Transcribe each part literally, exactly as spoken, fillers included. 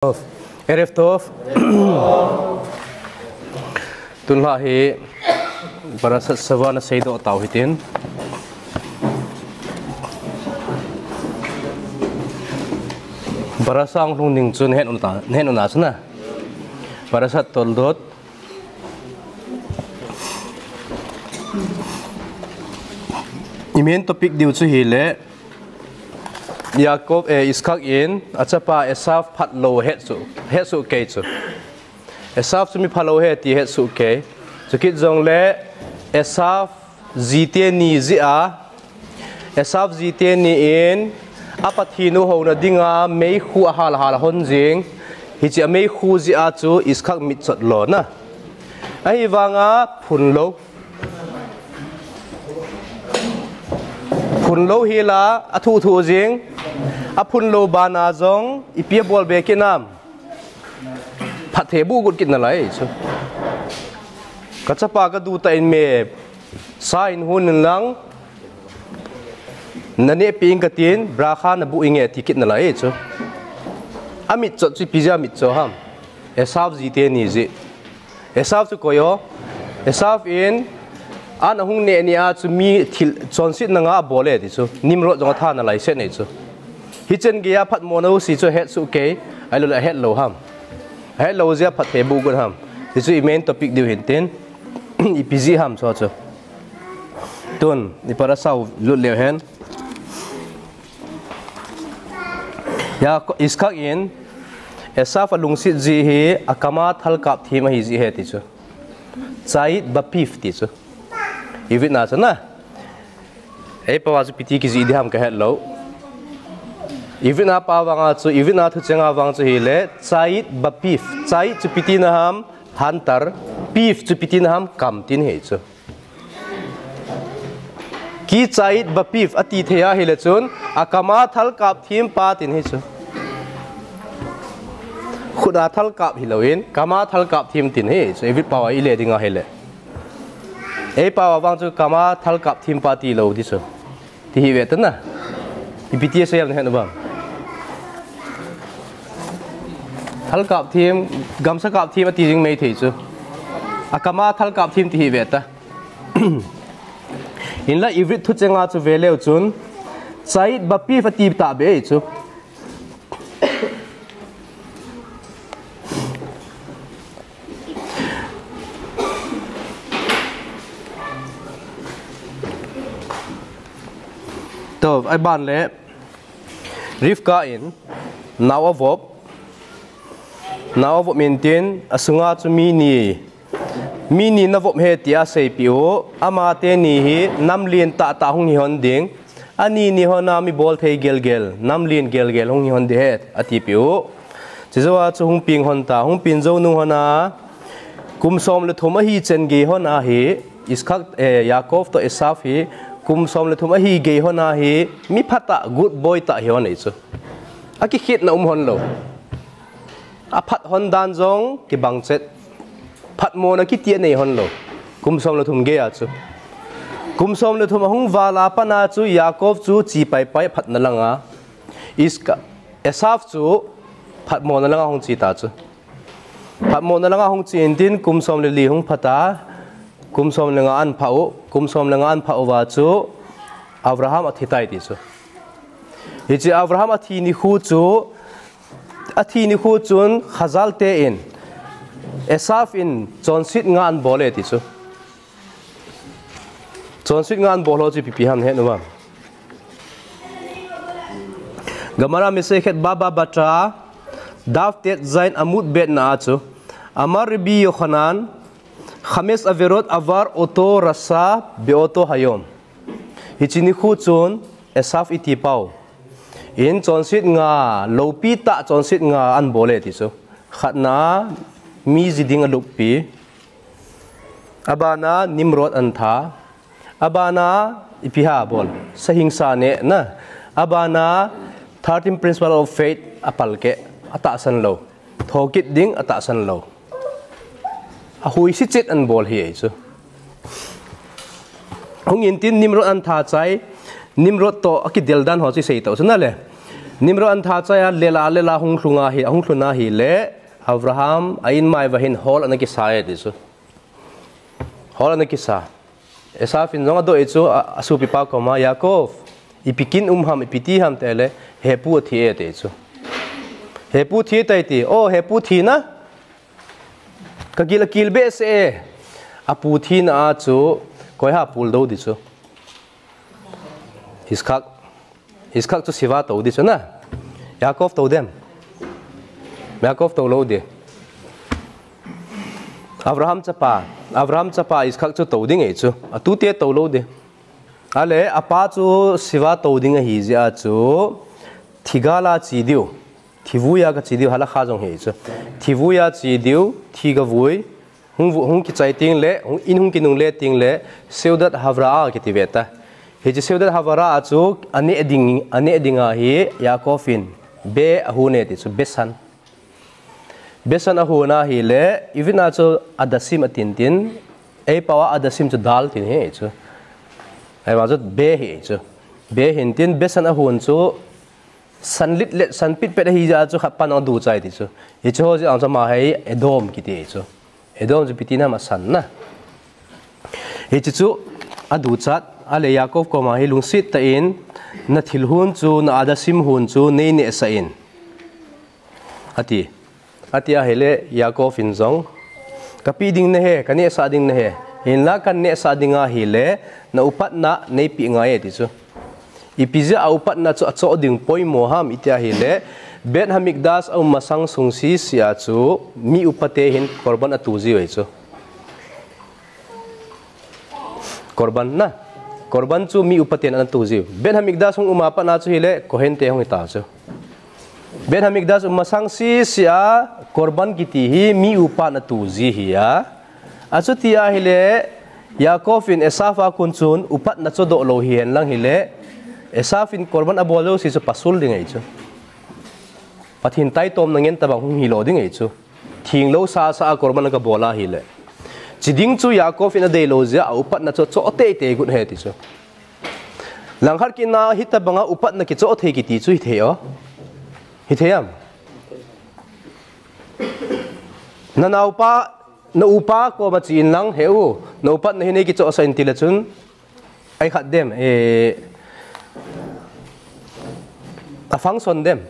Erev Tov. Tunlha hi Parashat Shavua na seidoh tau hitin. Parashat hung lhung ding chu nahet u na, nahet u na chu na. Parashat Toldot. I main topic diu chu hileh, Yaakov, eh, Yitzchak in achapa Esav phatlou hetsoh, hetsoh kei chu. Esav chu mi phalou ahi ti hetsoh kei. Chukit jongleh Esav jite ni jeh a, Esav jite ni in a Pathen u houna dinga meikhu ahal hal hon jing. Hiche a meikhu jeh a chu Yitzchak mitchot lona. Ahivanga phunlou. Phunlou hila athuh thuh jing. Aphunlou bana jong ipi abol be kit nam. Phatthei bu got kit nalai chu. Ka chapa ka du ta in me sa in hun in lang. Na neh peh ing katin, bracha na bu inge ti kit nalai chu. Amitchot chu ipi jeh a mitchot ham. Esav jite ni jeh. Esav chu koi o. Esav in, an ahung neh ni a chu mi thil chonsetna nga abol e ti chu. Nimrod jong atha nalai set nei chu. Hichan geiya phatmona u si chu hetsoh kei, ahilouleh ahetlou ham. Ahetlou jeh a phatthei bu got ham. Ti chu i main topic diu hintin. Ipi jeh ham chu chu. Tun, i parasha u lut leu hen. Yaakov, Yitzchak in, Esav alungset jeh hi, akama thalkap them ahi jeh ahi ti chu. Tzait bapiv ti chu. Ivritna chu na. Ei pao a chu ipi ti kijih ding ham kahetlou. Ivritna pao vanga chu, ivritna thucheng a vang chu hileh, tzait bapiv. Tzait chu ipi tina ham, hantar, piv chu ipi tina ham, kam tin ahi chu. Ki tzait bapiv ati thei ahileh chun, akama thalkap them pa tin ahi chu. Khut a thalkap hilou in, kama thalkap them tin ahi chu, ivrit pao a ile ding ahileh. Ei pao a vang chu kama thalkap them pa tilou ti chu. Ti hi ve ta na. Ipi ti asei ham nahet u vem. Thalkap them, gamsa kap them ati jing mai thei chu. Akama thalkap them ti hi ve ta. Hinlah ivrit thucheng a chu ve leu chun. Tzait bapiv ati tahbeh chu. Toh, aban leh, Rivka in, nao avop, nao avop intin, asunga chu mi ni, mi ni navop ahi tia aseipeh u, ama teni hi, nam lien tah tah hung hi hon ding, Ani ni hon a mi bolthei gelgel, nam lien gelgel hung hi hon ding ahi, atipeh u. Chujou a chu hung peng hon ta, hung peng jou nung hon a, kum som le thum ahi chen gei hon a hi, Yitzchak, eh, Yaakov toh Esav hi, kum som le thum ahi gei hon a hi, mi phatah, good boy tah hi hon ahi chu. Akikhetna um hon lou. Aphat hon dan jong kibang chet. Phatmona kiti anei hon lou. Kum som le thum gei a chu. Kum som le thum ahung val a pat a chu Yaakov chu che paipai phatna lang a. Iska, Esav chu phatmona lang a hung che ta chu. Phatmona lang a hung che intin kum som le li hung phat a. Kum som le nga ahin pha u. Kum som le nga ahin pha uva chu Abraham athi tai ti chu. Hiche Abraham athi nikho chu Athi nikho chun Chazal te in, Esav in chonset nga ahin bol e ti chu. Chonset nga ahin bol ho chu ipi ipi ham nahet u vem. Gemara Masechet Baba Batra, Daf Tet Zayin Amud Bet na a chu. Amar Rabbi Yochanan, Chames Averot Avar Oto Rasha Beoto Hayom. Hiche nikho chun Esav iti pau. In chonset nga, loupi tah chonset nga ahin bol e ti chu. Khatna, mi ji ding aluppi. Abana, Nimrod ahin tha. Abana, ipi ham abol. Sahingsa neh na. Abana, thirteen principle of faith apalkeh. Atahsan lou. Thokit ding atahsan lou. Ahuisi chet ahin bol hi ahi chu. Hung intin Nimrod ahin tha chai, Nimrod toh akidel dan ho chu isei tau chu na le. Nimrod an tha chai a, lela, lela hung lhunga hi, hung lhuna hi le, Abraham a in mai va hin hol ana kisa e ti chu. Hol ana kisa. Esau in jong adoh e chu, a, a supi pa koma, Yaakov, ipi kin um ham, ipi ti ham ti le, he pu athi e ti chu. He pu thi tai ti, o, he pu thi na. Ka gil a kil behseh e. A pu thina a chu, koi ha pul do di chu. Yitzhak. Yitzhak chu siva to di chu na. Yaakov to dem. Yaakov to lo di. Abraham chapa. Abraham chapa Yitzhak chu to ding e chu. A tu te to lo di. A le, a pa chu siva to ding ahi jeh a chu. Thigala chi diu. Thivuia ka chi diu, halakha jong hi chu. Thivuia chi diu, thi ka vui. Hung, hung kichai ting le, hung in hung kinung le ting le, Seudat Havrah kiti ve ta. Hiche Seudat Havrah a chu, ane ding, ane ding a hi, Yaakov in, be ahun e ti chu, besan. Besan ahun a hi le, ivin a chu, adasim atin tin, ei pao a adasim chu dal tin hi chu. Ei pao chu be hi chu. Be hin tin, besan ahun chu, San lit le san pit pet ahi jeh a chu khat pan adu chai ti chu. Hiche ho jeh a chu ama hi Edom kiti chu. Edom chu piti na ma san na. Hiche chu adu chat a le Yaakov koma hi lungset tah in na thil hun chu na adasim hun chu nei nehsah in. Ati. Ati a hi le Yaakov in jong. Ka pe ding na he, ka nehsah ding na he. Hinla ka nehsah ding a hi le na upatna nei pe ngai e ti chu. Ipi jeh a upatna chu achoh ding poimo ham iti a hi le, Beit Hamikdash a um masang sung sisi a chu, mi upate hin korban atu jiu e chu. Korban na. Korban chu mi upate hin atu jiu. Beit Hamikdash hung um a pat na chu hi le, Kohen te hung hi ta chu. Beit Hamikdash um masang sisi a, korban kiti hi mi upa na tu ji hi a. Achuti a hi le, Yaakov in Esav a kon chun upatna chu doh lo hi hen lang hi le, Esav in korban abol lo si chu pasul ding e chu. Pathen taitomna ngen tabang hung hi lo ding e chu. Thing lo sa sa a korban ka bol a hi le. Chi ding chu Yaakov in adei lo jeh a upatna chu choh tei tei gun he ti chu. Langkhat kit na hitabang a upatna kichoh thei kiti chu hi thei o. Hi thei am? Na naupa, na upa koma chi in lang he u, na upatna hi nei kichoh sah in ti le chun, ai khat dem, eh, a function dem,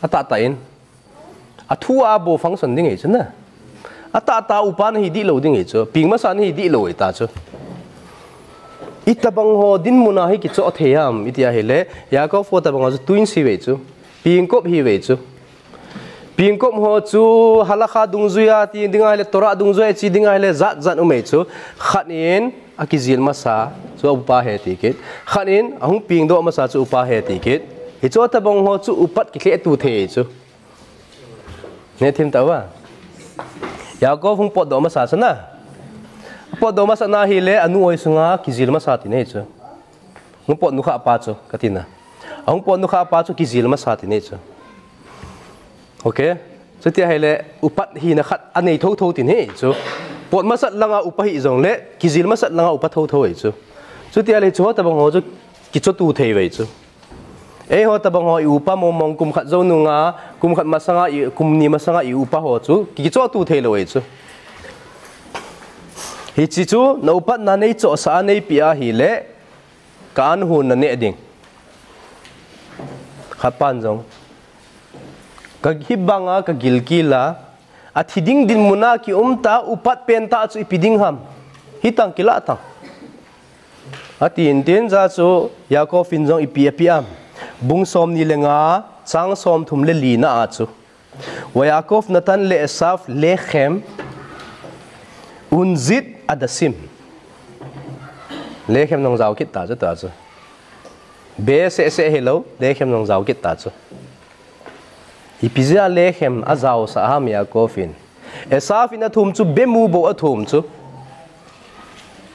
a tah tah in, a thu a bo function ding e chu na. A tah tah upa na hi di lo ding e chu, ping masa na hi di lo e ta chu. Itabang ho dinmun a hi kichoh thei am, iti a hi le, Yaakov ho tabang a chu twins hi ve chu, pingkop hi ve chu. Pingkop ho chu halakha dungjui a ti ding a hi le, Torah dungjui a chi ding a hi le, jat jat um e chu. Khat in a kijil masa chu upa he ti kit. Khat in a hung pingdoh masa chu upa he ti kit. Hichu tabang ho chu upat kithle tu thei chu. Ne thim ta va. Yaakov hung potdoh masa chu na. Potdoh masa na hi le, anu oi sunga kijil masa ti ne chu. Hung pot nu kha pa chu, ka ti na. A hung pot nu kha pa chu kijil masa ti ne chu. Okay? Chuti a hi le, upat hina khat a nei tho tho ti ne chu. Pot masat langa upa hi jong le, kijil masat langa upa tho tho e chu. Chuti a le chu ho tabang ho chu kichoh tu thei ve chu. Ei ho tabang ho i upa mong mong kum khat jou nunga, kum khat masanga i, kum ni masanga i upa ho chu, kichoh tu thei lo e chu. Hichi chu, na upatna nei choh sa a nei pe a hi le, ka an hun na neh ding. Khat pan jong. Ka hibanga ka gilkel a, a thi ding dinmun a ki um ta, upat pen ta chu ipi ding ham. Hitang kilah tang. A tin tin ja chu Yaakov in jong ipi a pe am. Bung som ni le nga, chang som thum le li na a chu. ויאספו נתן לעשו לחם ונזיד עדשים. Lechem nong jao kit ta chu ta chu. Be se se hi lo, lechem nong jao kit ta chu. Ipi jeh a lechem a jao sa ham Yaakov in. Esav in a thum chu, be mu bou a thum chu.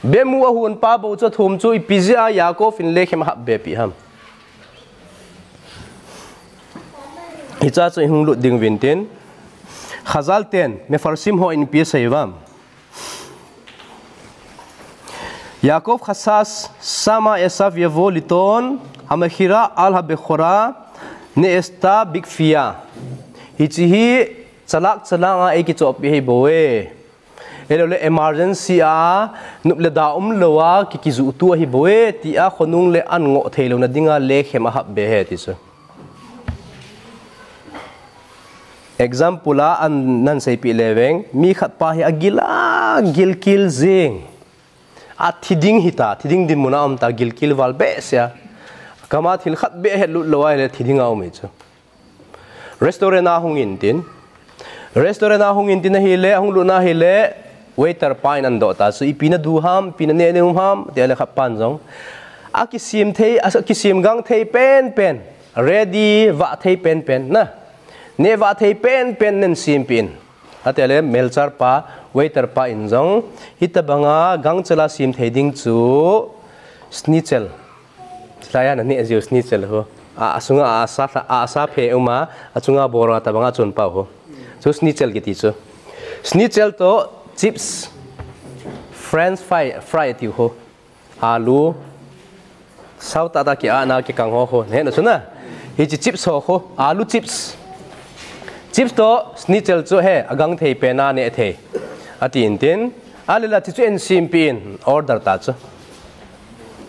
Be mu a hun pa bou chu a thum chu, ipi jeh a Yaakov in lechem a hap be pi ham. Hicha chu i hung lut ding uvin tin. Chazal ten, Mefarshim hon ipi asei uvam. יעקב חשש שמא עשו יבוא לטעון המכירה על הבכורה Next a big fear. Hiche hi chalak chalak a eikichohpeh hi bou e. Ahilou le emergency a, nup le da umlou a, ki, kijuh tu ahi bou e, tia khonung le an ngoh theilouna dinga lekhem ahap be ahi ti chu. Example a, an nan seipeh le veng, mi khat pa hi agil a, gilkel jing. Athi ding hita, thi ding dinmun a um ta, gilkel val behseh a. Kama thil khat beh ahet lut lou ahile thi ding a um hi chu. Restaurant a hung in tin. Restaurant a hung in tin ahile, ahung lut na ahile, waiter pa in adoh ta chu, ipi nadu ham, ipi naneh nom ham, tia le khat pan jong. Akisem thei, akisem gang thei penpen, ready vah thei penpen, na. Neh vah thei penpen nei sempeh in. Atia le melchar pa, waiter pa in jong, hitabanga gangchel a sem thei ding chu, schnitzel. Chulai a naneh jiu schnitzel ho. A, asunga a, asa, a, asa phe uma, achunga bora tabanga chun pau ho. Chu schnitzel kiti chu. Schnitzel toh chips, French fry, fry tiu ho. Alu, sao tah tah ki ana kikang ho ho. Nahet na chu na. Hiche chips ho ho. Alu chips. Chips toh schnitzel chu hi, agang thei pen a neh thei. Ati in tin. Ahile la hichu eisempeh in order ta chu.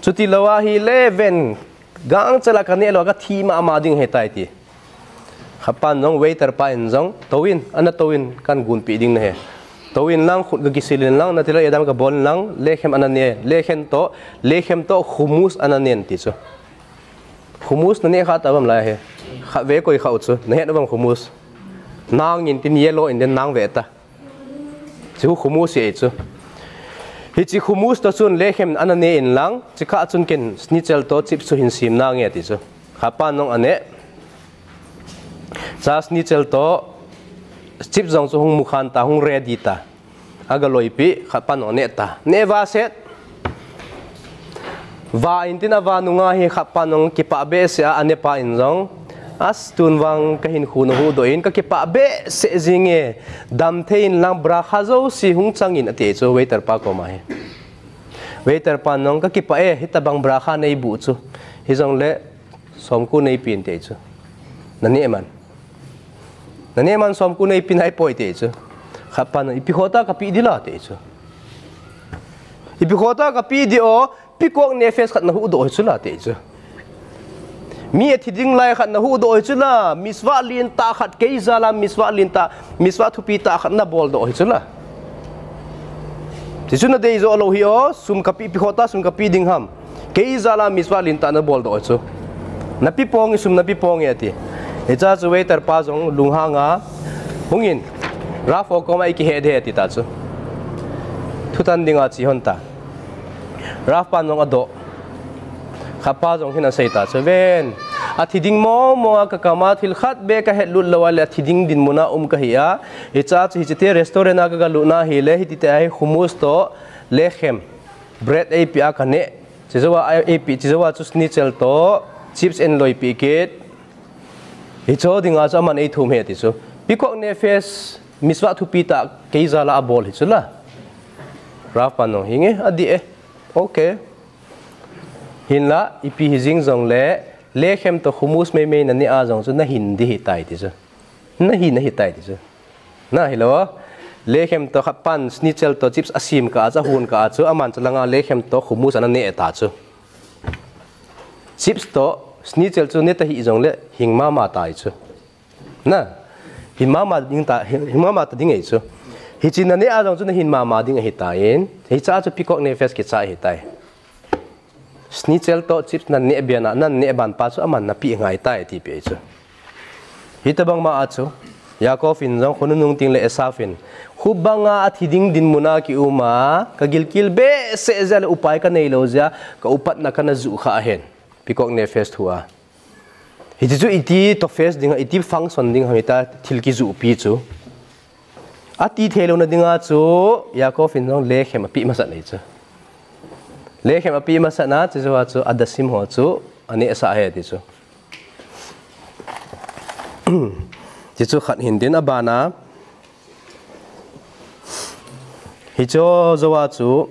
Chuti lou ahile veng gangchel a kaneh lou a kathi mama ding ahitai ti. Khat pan jong waiter pa in jong, tou in, ana tou in, kahin gonpeh ding nahi. Tou in lang, khut kakisil in lang, nati lou adam kabol in lang, lekhem ana ne, lekhem toh, lekhem toh hummus ana nen ti chu. Hummus naneh kha ta uvam lai hi. Khatvei koi kha u chu, nahet uvam hummus. Nang in tin yellow in tin nang ve ta. Chu hummus ahi chu. Hiche hummus toh chun lekhem ana ne in lang, chukha chun ken schnitzel toh chips chu hin sem nange ti chu. Khat pan jong aneh. Chua schnitzel toh chips jong chu hung mukhan ta, hung ready ta. Agaloipeh, khat pan jong aneh ta. Neh va set. Va in tin ava nunga hi khat pan jong kipah behseh a, aneh pa in jong. As tun vang kahinkho nahuhdoh in, kakipah behseh jinge, damthei in lang bracha jouse hung chang in ati chu waiter pa koma hi. Waiter pan jong kakipah e, hitabang bracha neiboh chu. Hijongle, somko neipeh in ati chu. Naneh man. Naneh man somko neipeh naipoi ati chu. Khat pan, ipi khoh tah kapeh ding la ati chu. Ipi khoh tah kapeh ding o, peacock neh feast khat nahuhdoh hi chu la ati chu. Mi athi ding lai khat nahuhdoh hi chu la, mitzvah lentah khat kei jal a mitzvah lentah, mitzvah thupi tah khat naboldoh hi chu la. Ti chu nadei joh lou hi o, sum kapeh, ipi khoh tah sum kapeh ding ham. Kei jal a mitzvah lentah naboldoh chu. Nape ponge, sum nape ponge ati. Hichea chu waiter pa jong lunghang a, hung in, Rav ho koma ikihe ding ahi ati ta chu. Thutan dinga che lhon ta. Rav pan jong adoh. Khat pa jong hin asei ta chu, ven. Athi ding mong mong a kakam a thil khat beh kahet lut lou ahile athi ding dinmun a um kahi a. Hichea chu hiche te restaurant a kagalut na ahile, hiti te ahi hummus toh, lekhem, bread eipeh a kaneh. Chujou a, eipeh, chujou a chu schnitzel toh, chips eihin loipeh kit. Hiche dinga chu aman eithum ahi ati chu. Peacock neh feast, mitzvah thupi tah kei jal a abol hi chu la. Rav pan jong hinge, adih e. Okay. Hinla, ipi hijing jongle, lekhem toh hummus meimei naneh a jong chu nahin ding ahitai ti chu. Nahin ahitai ti chu. Na hilou. Lekhem toh khat pan schnitzel toh chips asem kah a chu, ahon kah a chu, aman chu langa lekhem toh hummus ana neh ta chu. Chips toh schnitzel chu neta hih jongle hing mama tai chu. Na, hing mama ding ta, hing, hing mama ta ding ahi chu. Hiche naneh a jong chu nahin mama ding ahitai. Hichea chu peacock neh feast kicha ahitai. Schnitzel toh chips naneh bia na, naneh ban pa chu aman napeh ngai tai tipeh chu. Hitabang ma a chu, Yaakov in jong khonunung teng le Esav in, hubanga athi ding dinmun a kium a, kagilkel behseh jeh le upai kanei lou jeh a, ka upatna kana juh kha ahin. Peacock neh feast thu a. Hiti chu iti toh feast ding, iti function ding ham hita thil kijuhpi chu. Ati theilouna dinga chu, Yaakov in jong lekhem apeh masat ahi chu. Lekhem apeh masat na, chujou a chu, adasim ho chu, aneh sah ahi ti chu. Ti chu khat hin tin abana. Hiche jou a chu,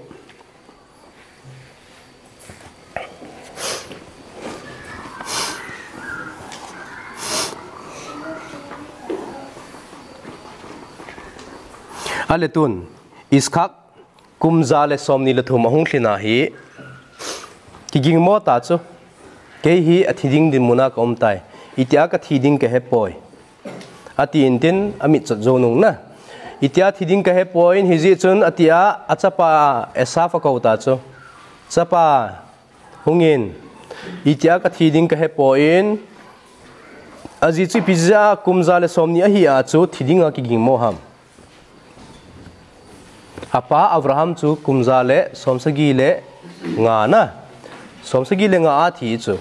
Ale tun, Iskak, kum ja le somni le thum ahung lhin ahi. Kigingmo ta chu. Kei hi athi ding dinmun a ka um tai. Itia ka thi ding ka hepoi. Ati intin amit chot jou nung na. Itia thi ding ka hepoi in hijeh chun atia achapa Esav akou ta chu. Chapa, hungin, itia ka thi ding ka hepoi in, ajeh chu ipi jeh a kum ja le somni ahi a chu thi ding a kigingmo ham. Apa Abraham chu kum ja le somsagi le nga na. Somsagi le nga a thi chu.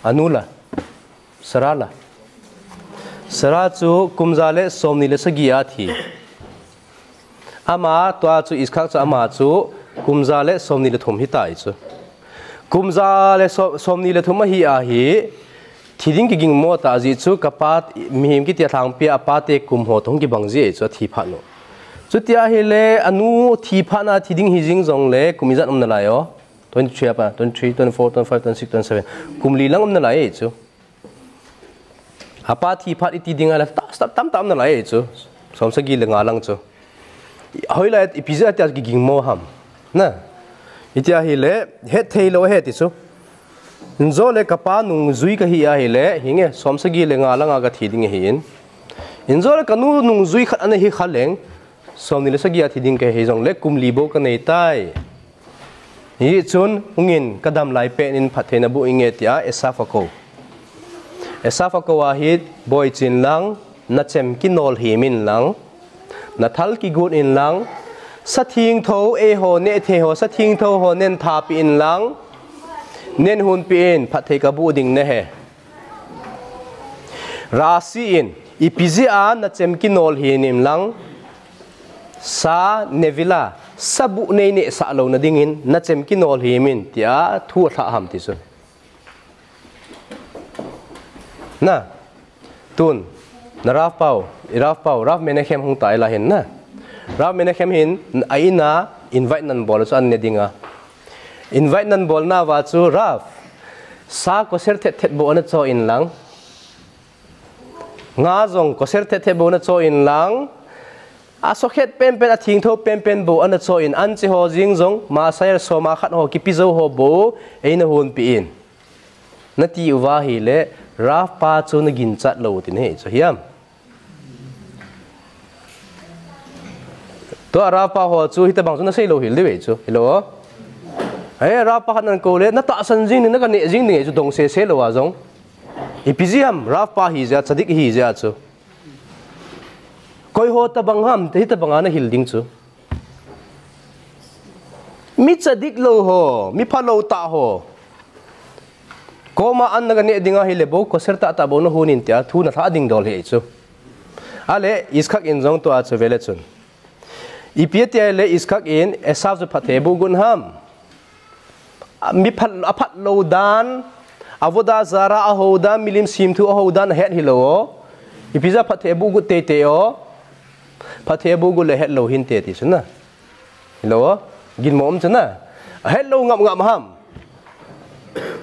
Anu la. Sarah la. Sarah chu kum ja le somni le sagi a thi. Ama tua chu Iskak chu ama chu kum ja le somni le thum hi tai chu. Kum ja le so-, somni le thum ahi ahi. Thi ding kigingmo ta jeh chu ka pa mihem kiti a lhangpi a pa te kum ho toh kibang jeh chu athi phat nu. Chuti ahile anu thi phat na thi ding hi jing jong le kum ijat um nalai o. Twenty three apa, twenty three, twenty four, twenty five, twenty six, twenty seven. Kum li lang um nalai chu. Apa thi phat iti ding a le ta, ta, tam tam nalai chu. Somsagi le nga lang chu. Hoilai ipi jeh a tia kigingmo ham. Na. Itia hile, het thei lou he ti chu. Injo le ka pa nungjui ka hi ahile, hinge, somsagi le nga lang a ka thi ding ahi in. Injo le ka nu nungjui khat ana hi kha leng, somni le sagi a thi ding ka hi jong le, kum li bou ka nei tai. Hijeh chun, hungin ka dam lai pet in phattheina boh inge tia Esav akou. Esav akou ahi, boi chin lang, na chem kinol him in lang, na thal kigot in lang, sa thingtho eiho neh thei ho, sa thingtho ho nen tha pe in lang, nen hun pe in phatthei ka boh ding nahe. Rasi in, ipi jeh a na chem kinol him in lang, sa nevila, sa buh nei neh sah lou na ding in, na chem kinol him in, tia thu alhah ham ti chu. Na, tun, na Rav pau, i Rav pau, Rav Menachem hung ta ila hin na. Rav Menachem hin, a in a, invite nan bol chu an ne ding a. Invite nan bol na va chu Rav, sa koser thet thet bou ana cho in lang. Nga jong koser thet thet bou ana cho in lang. A sokhet pen pen a thingtho pen pen bou ana cho in an che ho jing jong ma sayer soma khat ho kipi jou ho bou eina hun pe in. Na ti uva hile, Rav pa chu na ginchat lou tin he chu hiam. Tua Rav pa ho chu hitabang chu na sei lou hil diu ve chu. Hilou. He Rav pa khat nan kou le, na tahsan jing ni, na ka neh jing ni chu dong se se lou a jong. Ipi jeh ham, Rav pa hi jeh a, tzadik hi jeh a chu. Koi ho tabang ham, te hitabang a na hil ding chu. Mi tzadik lou ho, mi phalou tah ho. Koma an na ka neh ding ahile bou, koser tah tah bou na hun in tia, thu na lhah ding dol hi chu. Ale, Iskak in jong tua chu vele chun. Ipi tia le Iskak in, Esav chu phatthei bu gun ham. Mi phat, a phat lou dan, avodah zarah a hou dan, milim simthu a hou dan, a het hilou o. Ipi jeh a phatthei bu gu teitei o. Phatthei bu gu le het lou hinte ti chu na. Hilou o. Ginmo um chu na. A het lou ngap ngap ham.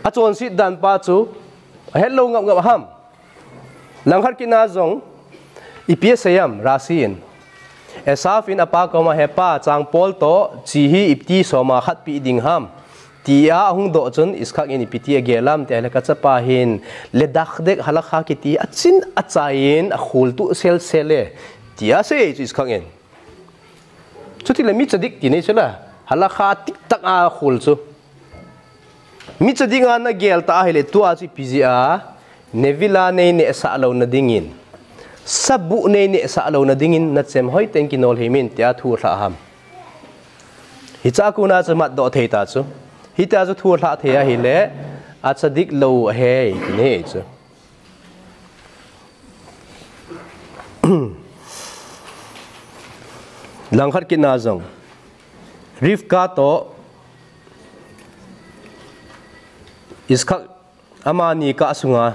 A chonset dan pa chu. A het lou ngap ngap ham. Langkhat kit na jong, ipi asei ham, Rashi in. Esav in apa koma, "He pa, changpol toh, chi hi iti soma khat pe ding ham?" tia ahung doh chun, Iskak in ipi ti agel ham, tia le ka chapa hin, le dakdek halakha kiti, achin achai in, akhol tu sel sel e, tia asei chu Iskak in. Chuti le mi tzadik ti nei chu la, halakha tik tak a khol chu. Mi tzadik a na gel ta ahile tua chu ipi jeh a, nevila nei neh sah lou na ding in, sabu nei neh sah lou na ding in, na chem hoi teng kinol him in, tia thu alhah ham. Hicha kona chu mat doh thei ta chu. Hitia chu thu alhah thei ahile, a tzadik lou ahi, ti nei chu. Langkhat kit na jong. Rivka toh Iskak amani kah sunga.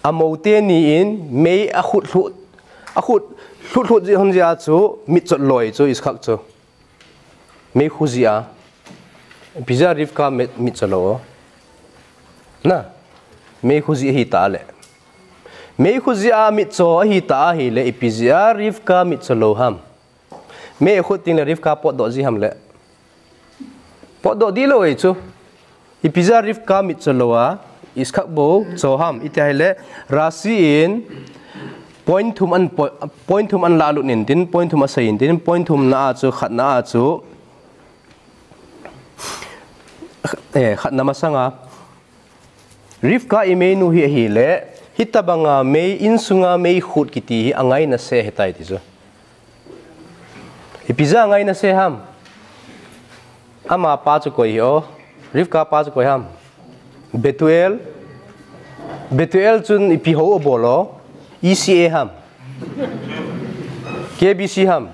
Amou teni in mei akhut lhut, akhut lhut lhut jeh hon jeh a chu mit chot loi chu Iskak chu. Mei khu jeh a. Ipi jeh a Rivka mit, mit chot lou. Na. Mei khu jeh hi ta le. Meikhut jeh a mitcho ahitah ahile, ipi jeh a Rivka mitcho lou ham? Meikhut tengle Rivka potdoh ji ham le? Potdoh dih lou ahi chu. Ipi jeh a Rivka mitcho lou a, Iskak bou cho ham? Iti ahile, Rashi in point thum an, point thum an lalut intin, point thum asei intin, point thumna a chu, khatna a chu, eh, khatna masanga, Rivka imeinu hi ahile, hitobanga mei, insunga meikhut kiti hi angaina se ahitai ti chu. Ipi jeh a angaina se ham? Ama pa chu koi hi o, Rivka pa chu koi ham? Betuel. Betuel chun ipi hou abol o, E C A ham? K B C ham?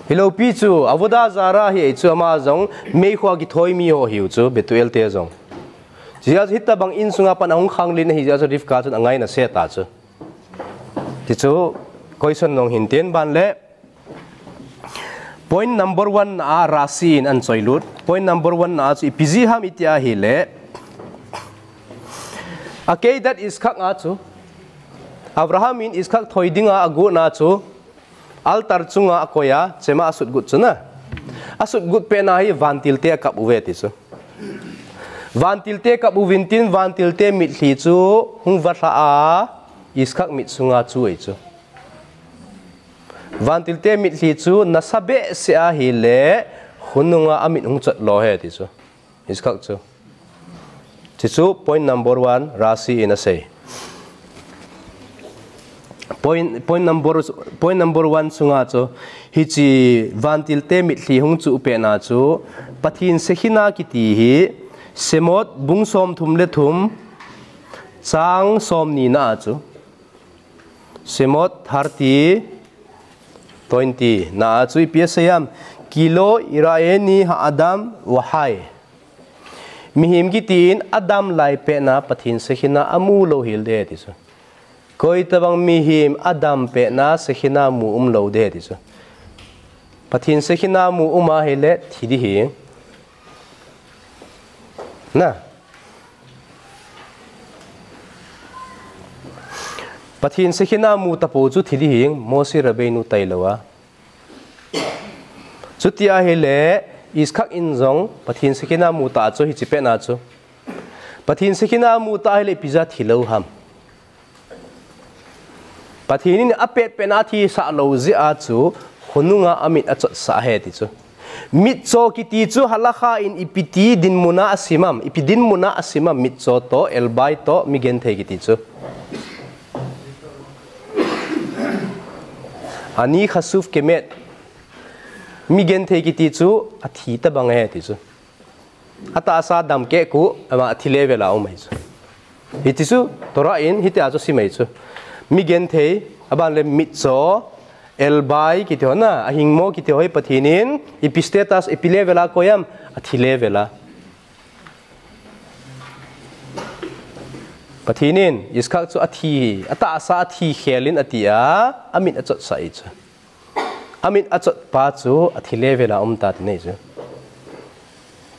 Hilou pi chu, Avodah Zarah hi ahi chu, ama jong meikhu a kithoi mi ho ahiu chu, Betuel te jong. Hijeh a chu hitobang insunga pat ahung khanglen ahi jeh a chu Rivka chun angaina se ta chu. Ti chu, question nong hin tin ban le. Point number one na a Rashi in anchoi lut. Point number one na a chu ipi jeh ham iti ahile, Akedat Iskak a chu, Abraham in Iskak thoi dinga agotna chu, altar chunga akoi a, chema asutgut chu na. Asutgut petna hi vantilte akap uve ti chu. Vantilte kap uvin tin, vantilte mitlhi chu hung valha a, Iskak mit sunga chu ahi chu. Vantilte mitlhi chu nasa behseh ahile, khonunga amit hung chot lo ahi ti chu. Iskak chu. Ti chu point number one, Rashi in asei. Point, point number, point number one sunga chu, hiche vantilte mitlhi hung chuh petna chu, Pathen Shekhinah kiti hi, Shemot bung somthum le thum, chang somni na a chu. Shemot thirty, twenty na a chu ipi asei ham? Ki lo ira'enu ha'adam v'haya. Mihem kiti in adam lai petna Pathen Shekhinah amu lou hel ding ahi ti chu. Koi tobang mihem adam petna Shekhinah mu um lou ding ahi ti chu. Pathen Shekhinah mu um ahile thi ding ahi. Na. Pathen Shekhinah mu tapou chu thi ding ahi, Moshe Rabbeinu tailou a. Chuti ahile, Iskak in jong Pathen Shekhinah mu ta chu hiche petna chu. Pathen Shekhinah mu ta ahile ipi jeh a thi lou ham? Pathen in apet petna athisah lou jeh a chu, khonunga amit achotsah ahi ti chu. Mitcho kiti chu halakha in ipi ti dinmun a asim am, ipi dinmun a asim am mitcho toh, elbai toh, migenthei kiti chu. Ani chashuv kemet. Migenthei kiti chu athi tobang ahi ti chu. Atahsa dam keh khu, ama athi level a um ahi chu. Hiti chu, Torah in, hitia chu sim ahi chu. Migenthei, aban le mitcho, elbai, kiti ho na, ahingmo, kiti ho hi Pathen in, ipi status, ipi level a koi am, athi level a. Pathen in, Iskak chu athi, atahsa athi khel in ati a, amit achotsah ahi chu. Amit achot pa chu athi level a um ta ti nei chu.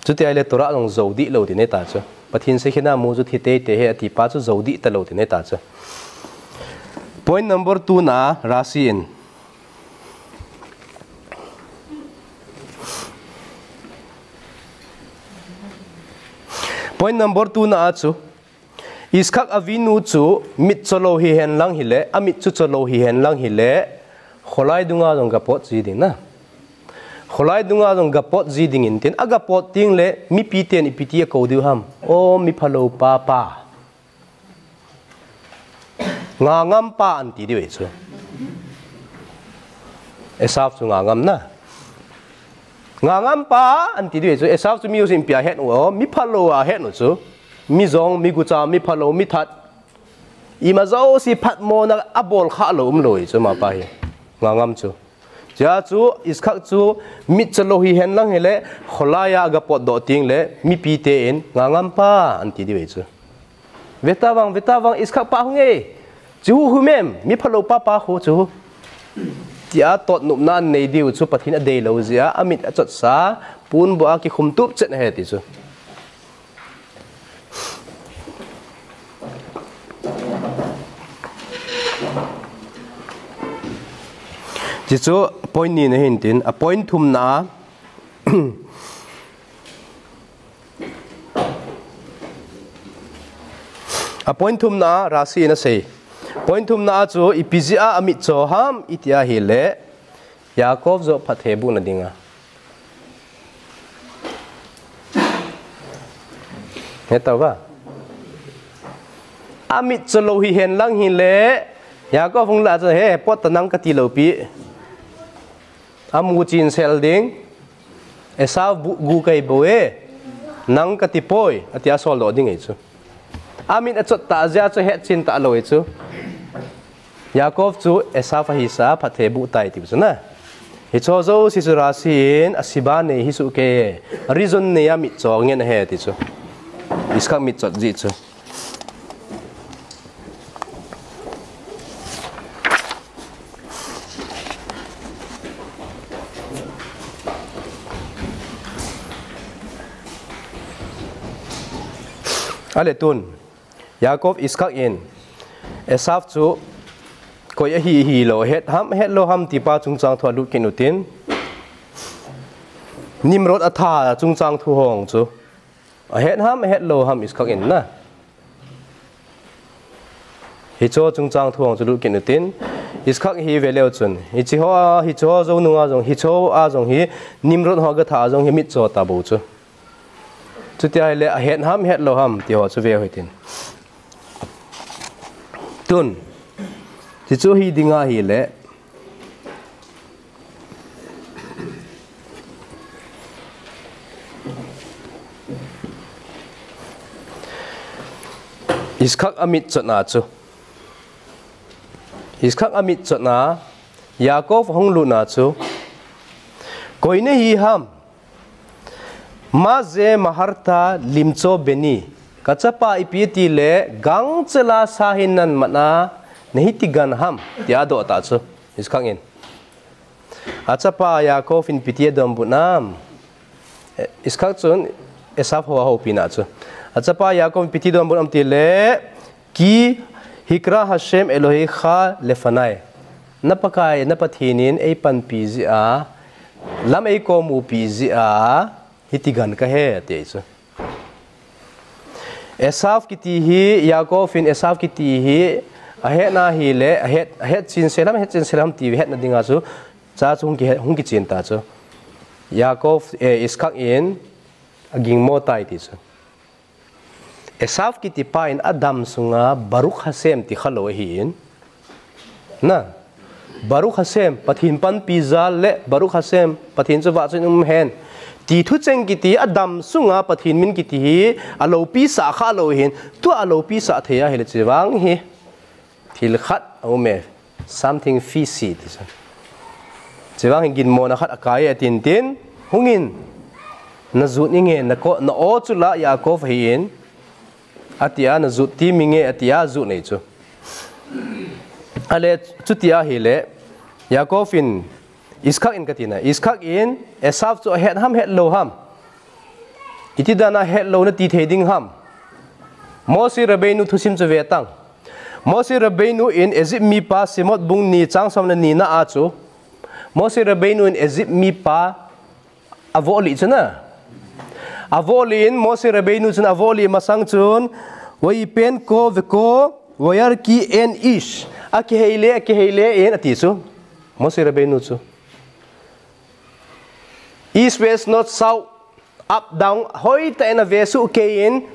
Chuti ahile Torah jong jou dih lou ti nei ta chu. Pathen Shekhinah mu chu thi teitei ahi ati pa chu jou dih talou ti nei ta chu. Point number two na Rashi in. Point number two na a chu. Iskak Avinu chu mit cholou hihen lang hile, amit chu cholou hihen lang hile, kholai dunga jong gapot ji ding na. Kholai dunga jong gapot ji ding in tin, agapot ding le, mipi ten ipi ti akou diu ham. O, miphalou pa pa. Ngangam pa anti diu ahi chu. Esav chu ngangam na. Ngangam pa anti diu ahi chu. Esav chu mi usim pia het u, miphalou a het u chu. Mi jong, mi gucha, miphalou, mithat. Ima jouse phatmona abol khalou umlou ahi chu mapa hi. Ngangam chu. Hijeh chu, Iskak chu mit cholou hihen lang hile, kholai a agapot doh ding le, mipi ten, ngangam pa anti diu ahi chu. Veta vang, veta vang, Iskak pa hung e. Chu hu mem, miphalou pa pa khu chu. Tia totnopna anei diu chu Pathen in adeilou jeh a, amit achotsa, ponbuh a kikhum tup chet ahi ti chu. Tichu point ni na hin tin, a point thumna a, a point thumna a Rashi in asei. Point thumna a chu ipi jeh a amitcho ham iti ahile, Yaakov joh phatthei bohna dinga. Heta uva. Amitcho lou hihen lang hile, Yaakov hung lah a chu, he, pot ta nang kati lou pi. Amu chinsel ding, Esau bu-, gu kahi bou e, nang kati poi, ati a soldoh ding ahi chu. Amit achot tah jeh a chu hetchen talou ahi chu. Yaakov chu Esau ahi sa phatthei boh tai tiu chu na. Hicho jouse chu Rashi in a siba nei hi soh kei, reason nei a mitcho ngen ahi ti chu. Yitzchak mitchot jeh chu. Ale tun, Yaakov Yitzchak in, Esau chu koi ahi hilou, het ham, het lou ham ti pa chungchang thu alut kit utin, Nimrod atha chungchang thu hong chu. Ahet ham, ahet lou ham Yitzchak in na. Hicho chungchang thu hong chu lut kit utin, Yitzchak hi ve leu chun, hiche ho a, hiche ho jou nunga jong, hicho a jong hi, Nimrod ho gatha a jong hi mitcho ta bou chu. Chuti ahile, ahet ham, het lou ham, ti ho chu ve u hitin. Tun, hichu hi ding ahile, Yitzchak amitchotna chu. Yitzchak amitchotna, Yaakov hung lutna chu. Koi nahi ham, ma ze maharta limcho beni. Kachapa ipi tile, gangchela sa hin nangma a, nahi tigan ham, tia adoh ta chu. Yitzchak in. Achapa Yaakov in ipi ti adonbut nam. Eh, Yitzchak chun Esau ho ahoupina chu. Achapa Yaakov in ipi ti adonbut nam tile, ki hikra Hashem Elohecha lefanai. Na Pakai, na Pathen in eipanpi jeh a, lam eikomupi jeh a, hiti gan kahi, ati chu. Esau kiti hi, Yaakov in Esau kiti hi, ahetna hile, ahet, ahet chinsel ham, ahet chinsel ham ti hetna dinga chu, cha chu hung ki, hung kichen ta chu. Yaakov, eh, Yitzchak in, agingmo tai ti chu. Esau kiti pa in adam sunga Baruch Hashem ti khalou ahin. Na, Baruch Hashem, Pathen panpi jal le Baruch Hashem, Pathen chu vahchoiyin umhen. Ti thucheng kiti adam sunga Pathen min kiti hi, aloupi sah khalou ahin, tua aloupi sah thei ahile chevang hi. Thil khat aume, something fishy ti chu. Chevang hi ginmona khat akai e tin tin, hungin, najut inge, nako, na o chu la Yaakov ahin, atia, najut ti minge, atia, jut nei chu. Ale, chuti ahile, Yaakov in, Yitzchak in katina, Yitzchak in, Esau chu ahet ham, het lou ham. Iti dana het lou nati thei ding ham. Moshe Rabbeinu thusim chu ve tang. Moshe Rabbeinu in Egypt mipa Shemot bung ni chang som le ni na a chu. Moshe Rabbeinu in Egypt mipa avoh lih chu na. Avoh lih in Moshe Rabbeinu chun avoh lih masang chun. Vayipen ko veko vayar ki en ish. Akihei le, akihei le in ati chu. Moshe Rabbeinu chu. East, west, north, south, up, down, hoitah in avesuh keiyin,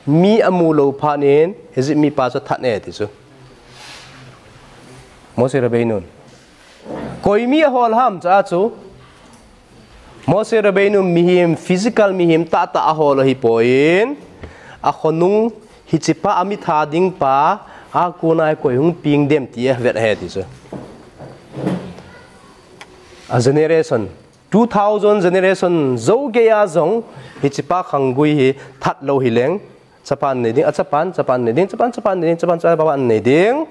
mi amu lou phat in, Egypt mipa chu athat e ti chu. Moshe Rabbeinu. Koi mi ahol ham cha chu. Moshe Rabbeinu mihem, physical mihem tahtah ahol ahipoi. Akhonung hichepa amitha ding pa, akona koi hung peng dem ti avet ahi ti chu. A generation, two thousand generation jou geiya jong, hichepa khanggui hi that lou hileng, chapa nei ding, a chapa, chapa nei ding, chapa, chapa nei ding, chapa, chapa nei ding.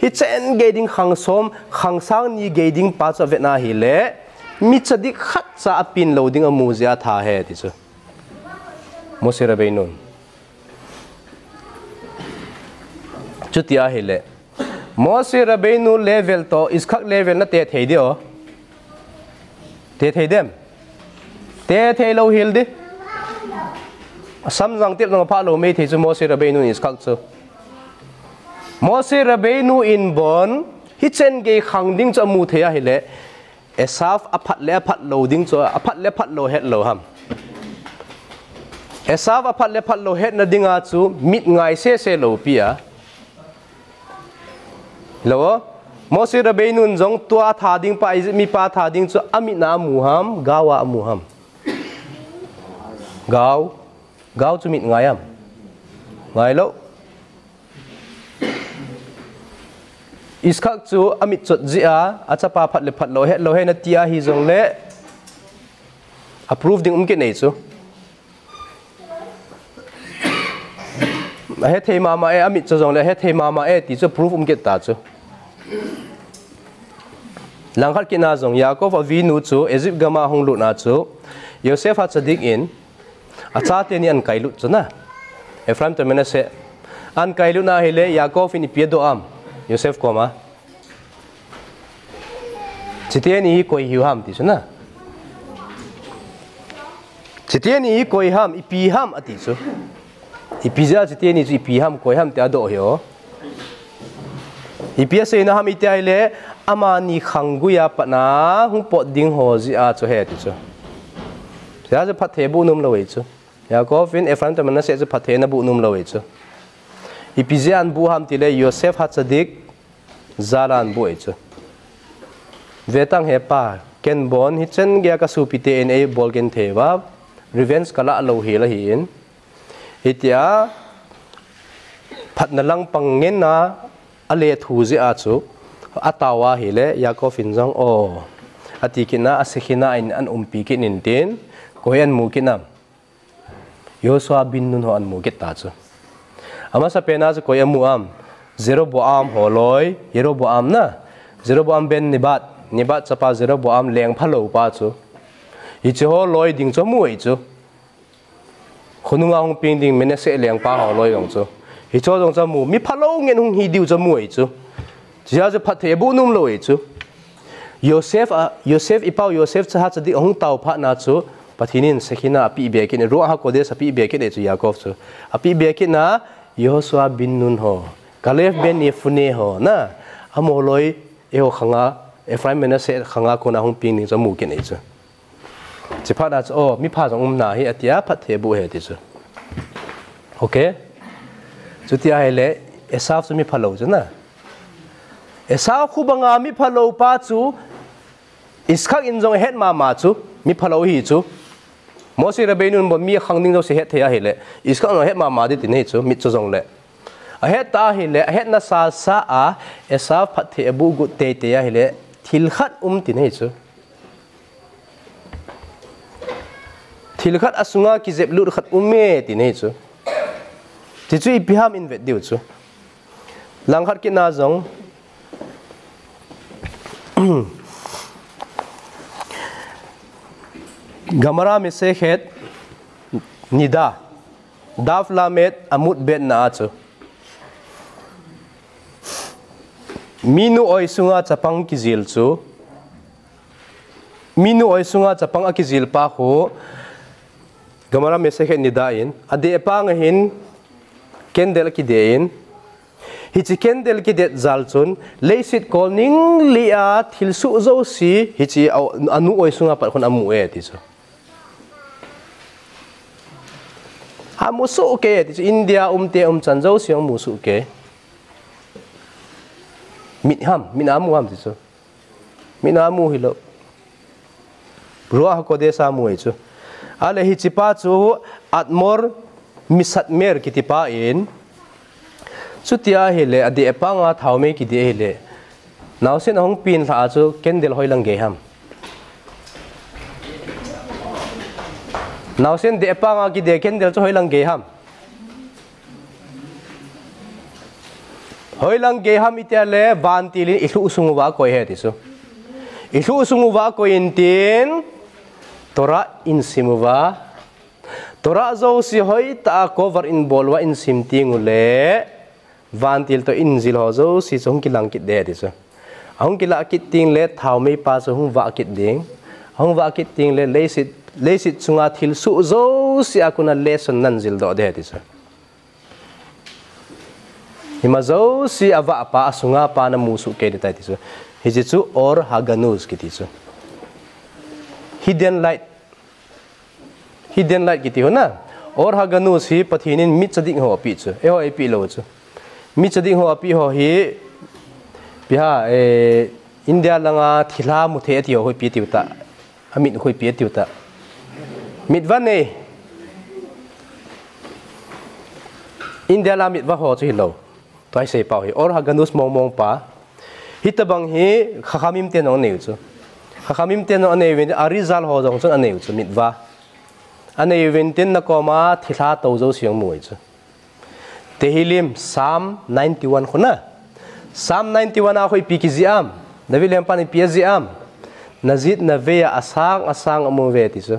Hichen gei ding khang som, khang sang ni gei ding pa chu avetna hile, micha dik khat cha apen lou ding amu jeh a atha ahi ti chu. Moshe Rabbeinu. Chuti ahile. Moshe Rabbeinu level toh, Yitzchak level nate thei diu. Te thei dem? Te thei lou hel di. Samjang tep nang pha lou mei thei chu Moshe Rabbeinu in Yitzchak chu. Moshe Rabbeinu in bon, hichen gei khang ding chu amu thei ahile, Esav aphat le aphat lou ding chu, aphat le aphat lou het lou ham. Esav aphat le aphat lou hetna dinga chu mit ngai sese lou pi a. Lou, Moshe Rabbeinu in jong tua tha ding pa, Egypt mipa tha ding chu amit na amu ham, gao a amu ham. Gao, gao chu mit ngai ham. Ngai lou. Yitzchak chu amit chot jeh a, achapa phat le phat lou het lou hena ti ahi jongle, a proof ding um kit nei chu. Ahethei mama e, amit chot jongle ahethei mama e ti chu proof um kit ta chu. Langkhat kit na jong Yaakov Avinu chu Egypt gam a hung lut na chu Yosef HaTzadik in achate ni ahin kailut chu na. Ephraim toh Manasseh ahin kailut na hile Yaakov in ipi adoh am Yosef koma. Chiteni hi koi hiu ham ti chu na. Chiteni hi koi ham, ipi ham ati chu. Ipi jeh a chiteni chu ipi ham, koi ham ti adoh hi o. Ipi asei na ham iti ahile, amani khanggui a pat na hung pot ding ho jeh a chu ahi ti chu. Jeh a chu phatthei aboh nom lou ahi chu. Yaakov in Ephraim toh Manasseh chu phatthei ana boh nom lou ahi chu. Ipi jeh a ana boh ham tile Yosef HaTzadik jal a ana boh ahi chu. Ve tang he pa, ken bon hichen gei a ka sopite in eibol genthei uva, revenge ka lah lou hel ahin. Hitia phatna lang pang ngen a alethu jeh a chu atao ahile Yaakov in jong o ati kit na a Shekhinah in ana umpi kit in tin, koi ana mu kit nam. Yehoshua ben Nun ho ana mu kit ta chu. Amasapen a chu koi amu am, Jeroboam ho loi, Jeroboam na, Jeroboam ben Nebat, Nebat chapa Jeroboam leng phalou pa chu. Hiche ho loi ding chu amu ahi chu. Khonung a hung peng ding Manasseh lengpa ho loi jong chu. Hiche ho jong chu amu, mi phalou ngen hung hi diu chu amu ahi chu. Chujeh chu phatthei aboh nom lou ahi chu. Yosef a, Yosef ipau Yosef chu HaTzadik ahung tao phat na chu Pathen in Shekhinah apeh be kit in, Ruach HaKodesh apeh be kit in chu Yaakov chu. Apeh be kit na Yehoshua ben Nun ho, Kaleb ben Yefuneh ho na, amaho loi eiho khang a, Ephraim Manasseh khang a kona hung peng ding chu amu kit in ahi chu. Chuphat na chu, o, mipha jong um nahi, atia phatthei aboh ahi ti chu. Okay? Chuti ahile, Esav chu mi phalou chu na. Esav khu banga mi phalou pa chu, Yitzchak in jong ahet mama chu, mi phalou ahi chu. Moshe Rabbeinu in bon mi akhang ding jouse ahet thei ahile, Yitzchak in jong ahet mama ding tin ahi chu, mit chu jongle. Ahet ta ahile, ahetna sasa a, Esav phatthei aboh got teitei ahile, thil khat um tin ahi chu. Thil khat asunga kijep lut khat um e, tin ahi chu. Ti chu ipi ham in vet diu chu. Langkhat kit na jong. Gemara Masechet Nida. Daf Lamed Amud Bet na a chu. Minu oi sunga chapang kijil chu. Minu oi sunga chapang akijil pa khu, Gemara Masechet Nida in, adeh pang ahin, candle akide in, hiche candle kidet jal chun, leiset kol ning li a thilsoh jouse, hiche a, anu oi sunga pat khun amu e, ti chu. Amu soh kei, ti chu India umte umchan jouse amu soh kei. Mit ham, mit a amu ham ti chu. Mit a amu hilou. Ruach HaKodesh a amu ahi chu. Ahile hiche pa chu Admor Misatmer kiti pa in. Chuti ahile, adeh pang a thaomei kide ahile. Naosen ahung peng lha a chu candle hoilang gei ham. Naosen deh pang a kide candle chu hoilang gei ham. Hoilang gei ham iti ahile, vantil in ilhuh sung uva akoi ahi ti chu. Ilhuh sung uva akoi in tin, Torah in sim uva. Torah jouse hoitah a cover in bol uva in sim teng ule, vantil toh injil ho jouse chu hung kilang kit ding ahi ti chu. Ahung kilang kit teng le thaomei pa chu hung vah kit ding. Hung vah kit teng le leiset, leiset chunga thil soh jouse a kona lesson nan jildoh ding ahi ti chu. Ima jouse a vahpa, asunga pa namu soh kei ding ahi ti chu. Hiche chu Or Haganuz kiti chu. Hidden light. Hidden light kiti ho na. Or Haganuz hi Pathen in mitcha ding ho apeh chu. Eiho eipeh lou chu. Mitcha ding ho apeh ho hi, ipi ham, eh, India langa thilha mu thei ati ho hi ipi tiu ta. Amit khu ipi tiu ta. Mitvah nei. India la mitvah ho chu hilou. Tua hi seipau hi. Or Haganuz mong mong pa. Hitabang hi Chachamim ten jong anei u chu. Chachamim ten jong anei uvin, Arizal ho jong chun anei u chu, mitvah. Anei uvin tin, nakoma thilha tou jouse jong mu u chu. Tehillim, Psalm ninety-one khu na. Psalm ninety-one a khu ipi kijih am. David lengpan ipi ajih am. Najit navei a asang asang aum uve ti chu.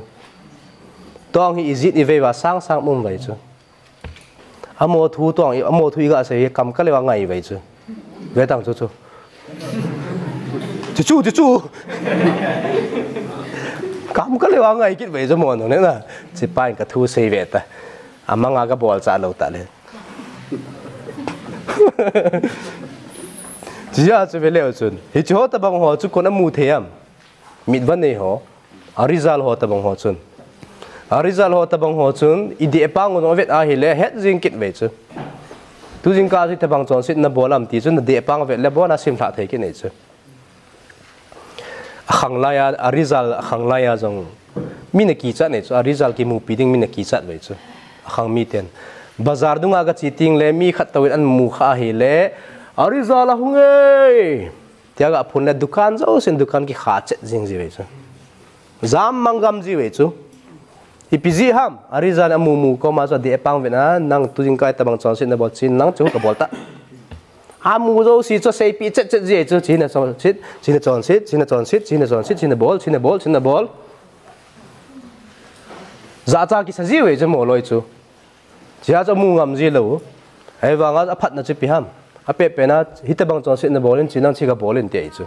Tua hi ijih ivei uva asang asang aum uve chu. Amaho thu tua hi, amaho thu iga sei hi kam kah leuva ngai uve chu. Ve tang chu chu. Chu chu, chu chu. Kam kah leuva ngai kit uve chu mo no ne na. Chipa in ka thu sei ve ta. Amanga ka bol cha lou ta le. Chia chu ve leu chun. Hiche ho tabang ho chu kona mu thei am. Mitvah nei ho. Arizal ho tabang ho chun. Arizal ho tabang ho chun. Ideh pang u jong avet ahile het jing kit uve chu. Tu jingkah chu hitabang chonset nabol am ti chu nadeh pang avet le abona simlhah thei kit nei chu. Akhang laiya, Arizal akhang laiya jong mi nakichat nei chu, Arizal kimupi ding mi nakichat uve chu. Akhang miten. Bazar dunga gache teng le mi khat touvin amu kha ahile, Arizal ahung e. Tia gaphun le dukan jousen dukan kikha chet jing ji uve chu. Jam mang gam ji uve chu. Ipi jeh ham, Arizal in amu mu koma chu adeh pang uve na, nang tu jingkah tabang chonset nabol chin lang chu kabol ta. Amu jouse chu aseipeh chet chet ji chu, china chonset, china chonset, china chonset, china chonset, china bol, china bol, china bol. Jachat kisa ji uve chu mo loi chu. Chia chu amu ngam ji lou. Ahivanga aphatna chu ipi ham. Apehpehna, hitabang chonset nabol in, chin lang chu kabol in ti ahi chu.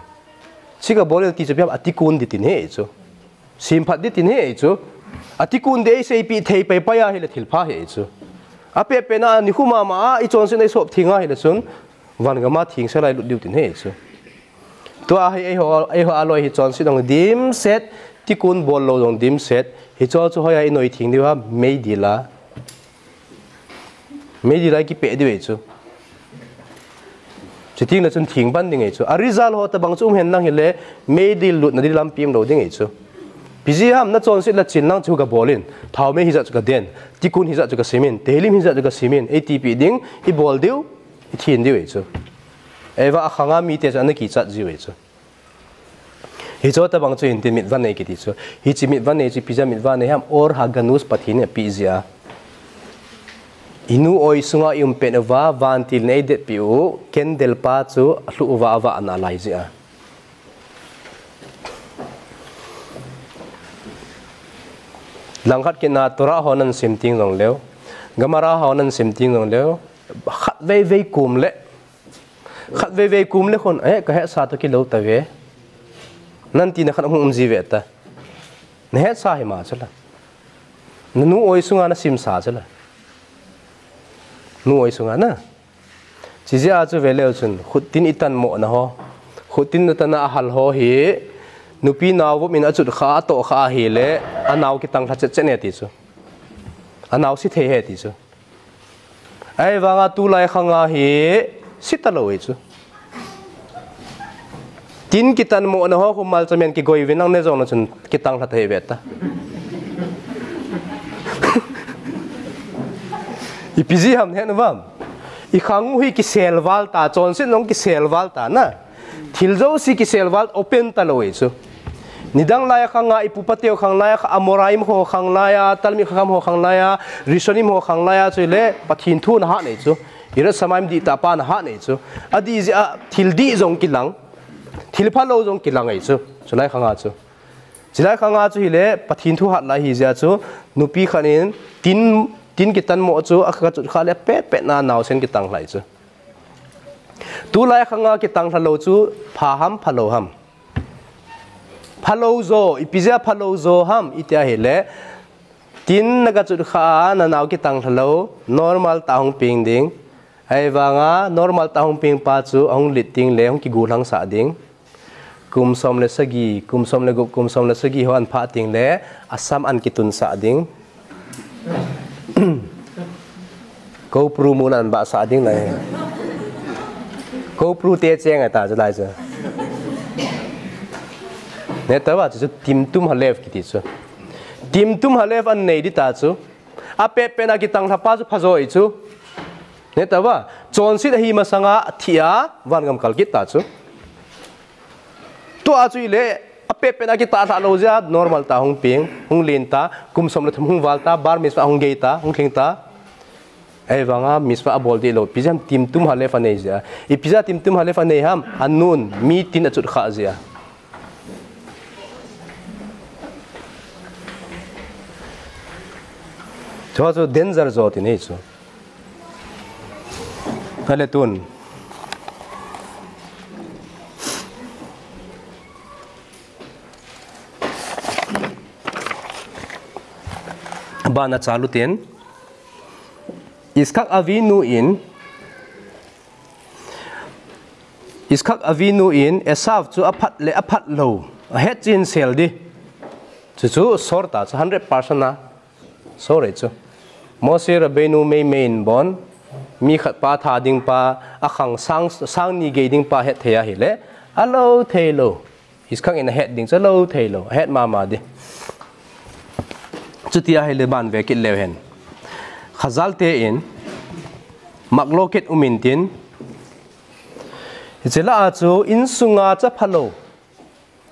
Chu kabol in ti chu ipi ham, atikun ding tin ahi chu. Simphat ding tin ahi chu. Atikun ding eiseipeh thei paipai ahile thilpha ahi chu. Apehpehna nikho mama a ichonset a isop theng ahile chun, van gama thengse lai lut diu tin ahi chu. Tua hi eiho, eiho a loi hi chonset jong dimset, tikun bol lou jong dimset. Hicho chu hoiya inoi theng diu ham, meidil a. Meidil a kipeh diu ahi chu. Chuteng le chun theng pan ding ahi chu. Arizal ho tabang chu um hen lang hile, meidil lutna ding lampi umlou ding ahi chu. Ipi jeh ham, nachonset le chin lang chu kabol in. Thaomei hijat chu kaden. Tikun hijat chu kasimin. Tehillim hijat chu kasimin. Eitipeh ding, ibol diu, ithin diu ahi chu. Ahivang akhanga mite chu ana kichat ji uve chu. Hicho tabang chu hintin mitvah nei kiti chu. Hiche mitvah nei chu ipi jeh a mitvah nei ham, Or Haganuz Pathen in apeh jeh a. Inu oi sunga ium pet uva, vantil in eidetpeh u, candle pa chu alhuh uva avahna lai jeh a. Langkhat kit na Torah ho nasim teng jongleu, Gemara ho nasim teng jongleu, khatvei vei kom le Khatvei vei kom le khun, eh, kahetsa toh kilou tave. Natina khat hung um ji uve ta. Nahetsa hima chula. Nanu oi sunga nasimsa chula. Nu oi sunga na. Chijeh a chu veleu chun, khuttin itanmo na ho. Khuttin natana ahal ho hi, nupi nao vop in achut kha, atoh kha ahile, anao kitang lha chet chet ne ti chu. Anao si thei e ti chu. Ahivanga tulai khanga hi si talou e chu. Tin kitanmo na ho khu malcha men kigoi uvin lang ne jong na chun kitang lha thei ve ta. Ipi jeh ham he nu vam. I khang u hi kisel val ta, chonset jong kisel val ta na. Thil jouse kisel val open talou e chu. Nidang lai khanga ipu pateu khang lai kha Amoraim ho khang laiya, Talmid Chacham ho khang laiya, Rishonim ho khang laiya, chule Pathen thu nahat nei chu. Yirat Shamayim dihtah pa nahat nei chu. Adih jeh a thil dih jong kilang. Thil phalou jong kilang e chu. Chulai khanga chu. Chulai khanga chu hile Pathen thu hat lai hi jeh a chu. Nupi khat in tin, tin kitanmo chu akha chut kha le pet pet na naosen kitang lha e chu. Tulai khanga kitang lha lou chu pha ham phalou ham. Phalou jo, ipi jeh a phalou jo ham, iti ahile. Tin na kachut kha a, na nao kitang lhalou, normal tah hung peng ding. Ahivanga, normal tah hung peng pa chu, ahung lit ding le, hung kigulhang sah ding. Kum som le sagi, kum som le gup, kum som le sagi ho ahin phah ding le, asam ahin kitun sah ding. Kopru mun ahin bah sah ding lai. Kopru te cheng a ta chu lai chu. Neh tah a chu, chu Timtum Halef kiti chu. Timtum Halef ahin nei ding ta chu. Apet pet a kitang lha pa chu pha jo ahi chu. Neh tah a, chonset ahi masanga athi a, vangam kal kit ta chu. Tua chu ile, apet pet a kitah lha lou jeh a, normal tah hung peng, hung len ta, kum som le thum hung val ta, bar mitzvah hung gei ta, hung lhing ta. Ahivanga mitzvah abol ding lou, ipi jeh ham Timtum Halef anei jeh a. Ipi jeh a Timtum Halef anei ham, anun, mi tin achut kha jeh a. Chua chu danger jo ti nei chu. Ahile tun. Bana chalu tin. Yitzchak Avinu in, Yitzchak Avinu in Esav chu aphat le aphat lou ahet chen sel ding. Chu chu sor ta chu hundred percent a. Sor ahi chu. Moshe Rabbeinu mei mei in bon, mi khat pa tha ding pa, akhang sang, sang ni gei ding pa het thei ahile, alou thei lou. Yitzchak in ahet ding chu alou thei lou, ahet mama ding. Chuti ahile ban ve kit leu hen. Chazal te in, machloket um intin, hiche lah a chu insunga chapha lou.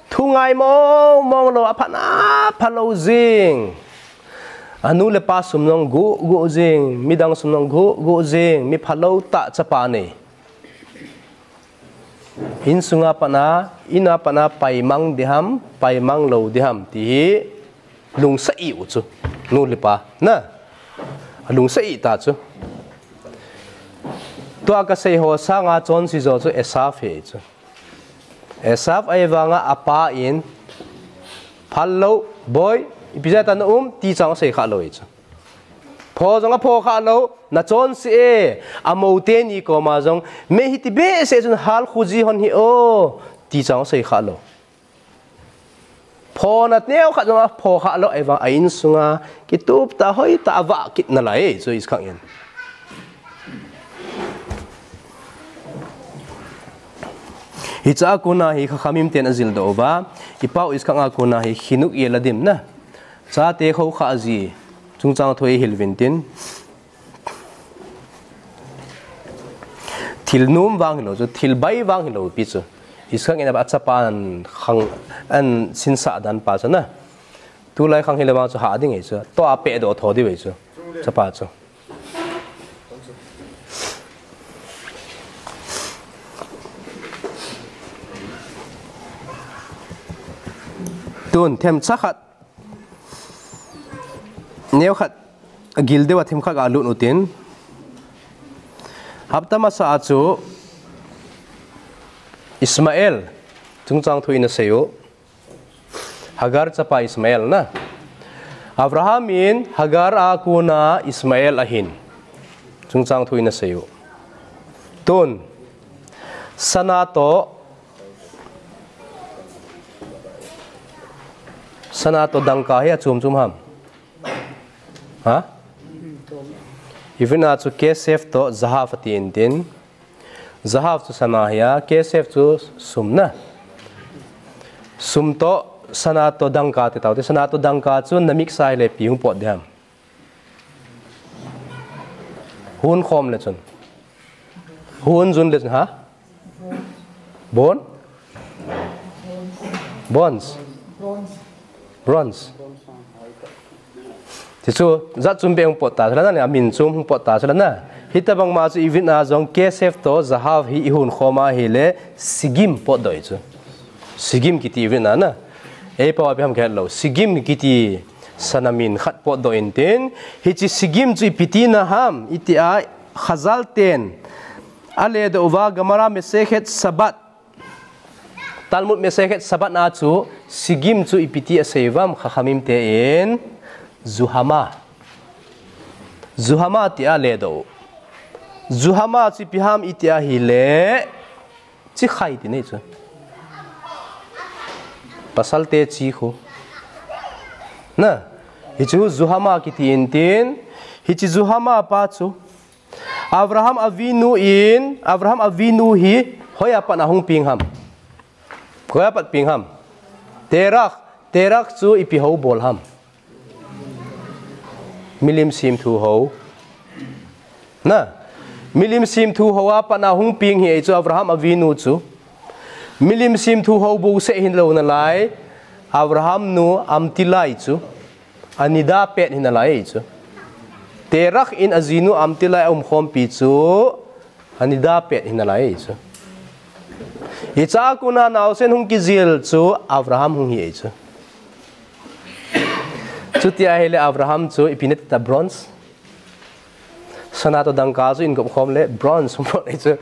Thu ngai mong mong lou, aphat na phalou jing. Anu le apa sum jong guh guh jing, midang sum jong guh guh jing, mi phalou tah chapa anei. Insunga pat a, in a pat a paimang ding ham, paimang lou ding ham, ti hi lungsa i u chu. Nu le pa, na? Alungsa i ta chu. Tua kasei ho sanga chonse jo chu Esav ahi chu. Esav ahivanga apa in, phal lou, boi, ipi jeh a tah na um, ti chang asei kha lou ahi chu. Pho jong apho kha lou, na chonse e, amou teni koma jong, mi hiti behseh chun hal khuji hon hi o, ti chang asei kha lou. Pho na neo khat jong apho kha lou, ahivang a insunga, kitup tah hoi tah avah kit nalai, chu Yitzchak in. Hiche a kona hi Chachamim ten ajil doh uva, i pau Yitzchak a kona hi Chinuk Yeladim na. Chate khoukhah ji, chungchang thu eihil uvin tin. Thil nom vang hilou chu, thil bai vang hilou pi chu. Yitzchak in achapa ahin khang, ahin sinsah dan pa chu na. Tulai khang hile vang chu hah ding ahi chu. Tua pehdoh tho diu ahi chu. Chapa chu. Tun themcha khat. Neo khat agil deuva themkhat galut utin. Hapta masa a chu Ishmael chungchang thu in asei u. Hagar chapa Ishmael na. Abraham in Hagar a kona Ishmael ahin. Chungchang thu in asei u. Tun. Sana toh. Sana toh dangka hi achom chom ham. Ha? Ivritna chu kesef toh zahav ati intin. Zahav chu sana ahi a, kesef chu sum na. Sum toh sana toh dangka ti tau te. Sana toh dangka chu na mix a hile ipi hung pot ding ham. Hon khom le chun. Hon jun le chun ha? Bon? Bronze. Bronze. Ti chu, jat chom beh hung pot ta, chu la na, amin chom hung pot ta, chu la na. Hitabang ma chu ivritna jong kesef toh zahav hi ihon khom a hile, sigim potdoh ahi chu. Sigim kiti ivritna na. Ei pau a ipi ham kahet lou. Sigim kiti sana min khat potdoh intin. Hiche sigim chu ipi tina ham, iti a Chazal ten. Aledoh uva Gemara Masechet Shabbat. Talmud Masechet Shabbat na chu Sikim chu ipi ti asei uvam, Chachamim ten Zuhama. Zuhama tia ledoh. Zuhama chu ipi ham iti ahile, chikhai ti nei chu. Pasal te chi khu. Na, hichu Zuhama kiti in tin, hichi Zuhama pa chu. Avraham Avinu in, Avraham Avinu hi, hoiya pat a hung peng ham. Hoiya pat peng ham. Terach, Terach chu ipi hou bol ham. Milim semthu hou. Na, milim semthu hou a pat a hung peng hi ei chu Avraham Avinu chu. Milim semthu hou bou seh hin lou nalai. Avraham nu Amtilai chu. Anida pet hin alai ei chu. Terach in ajinu Amtilai a umkhompi chu. Anida pet hin alai ei chu. Hicha kona naosen hung kijil chu Avraham hung hi ei chu. Chuti ahile Avraham chu ipi nati ta bronze. Sana to dangka chu in gop khom le bronze hung pot ei chu.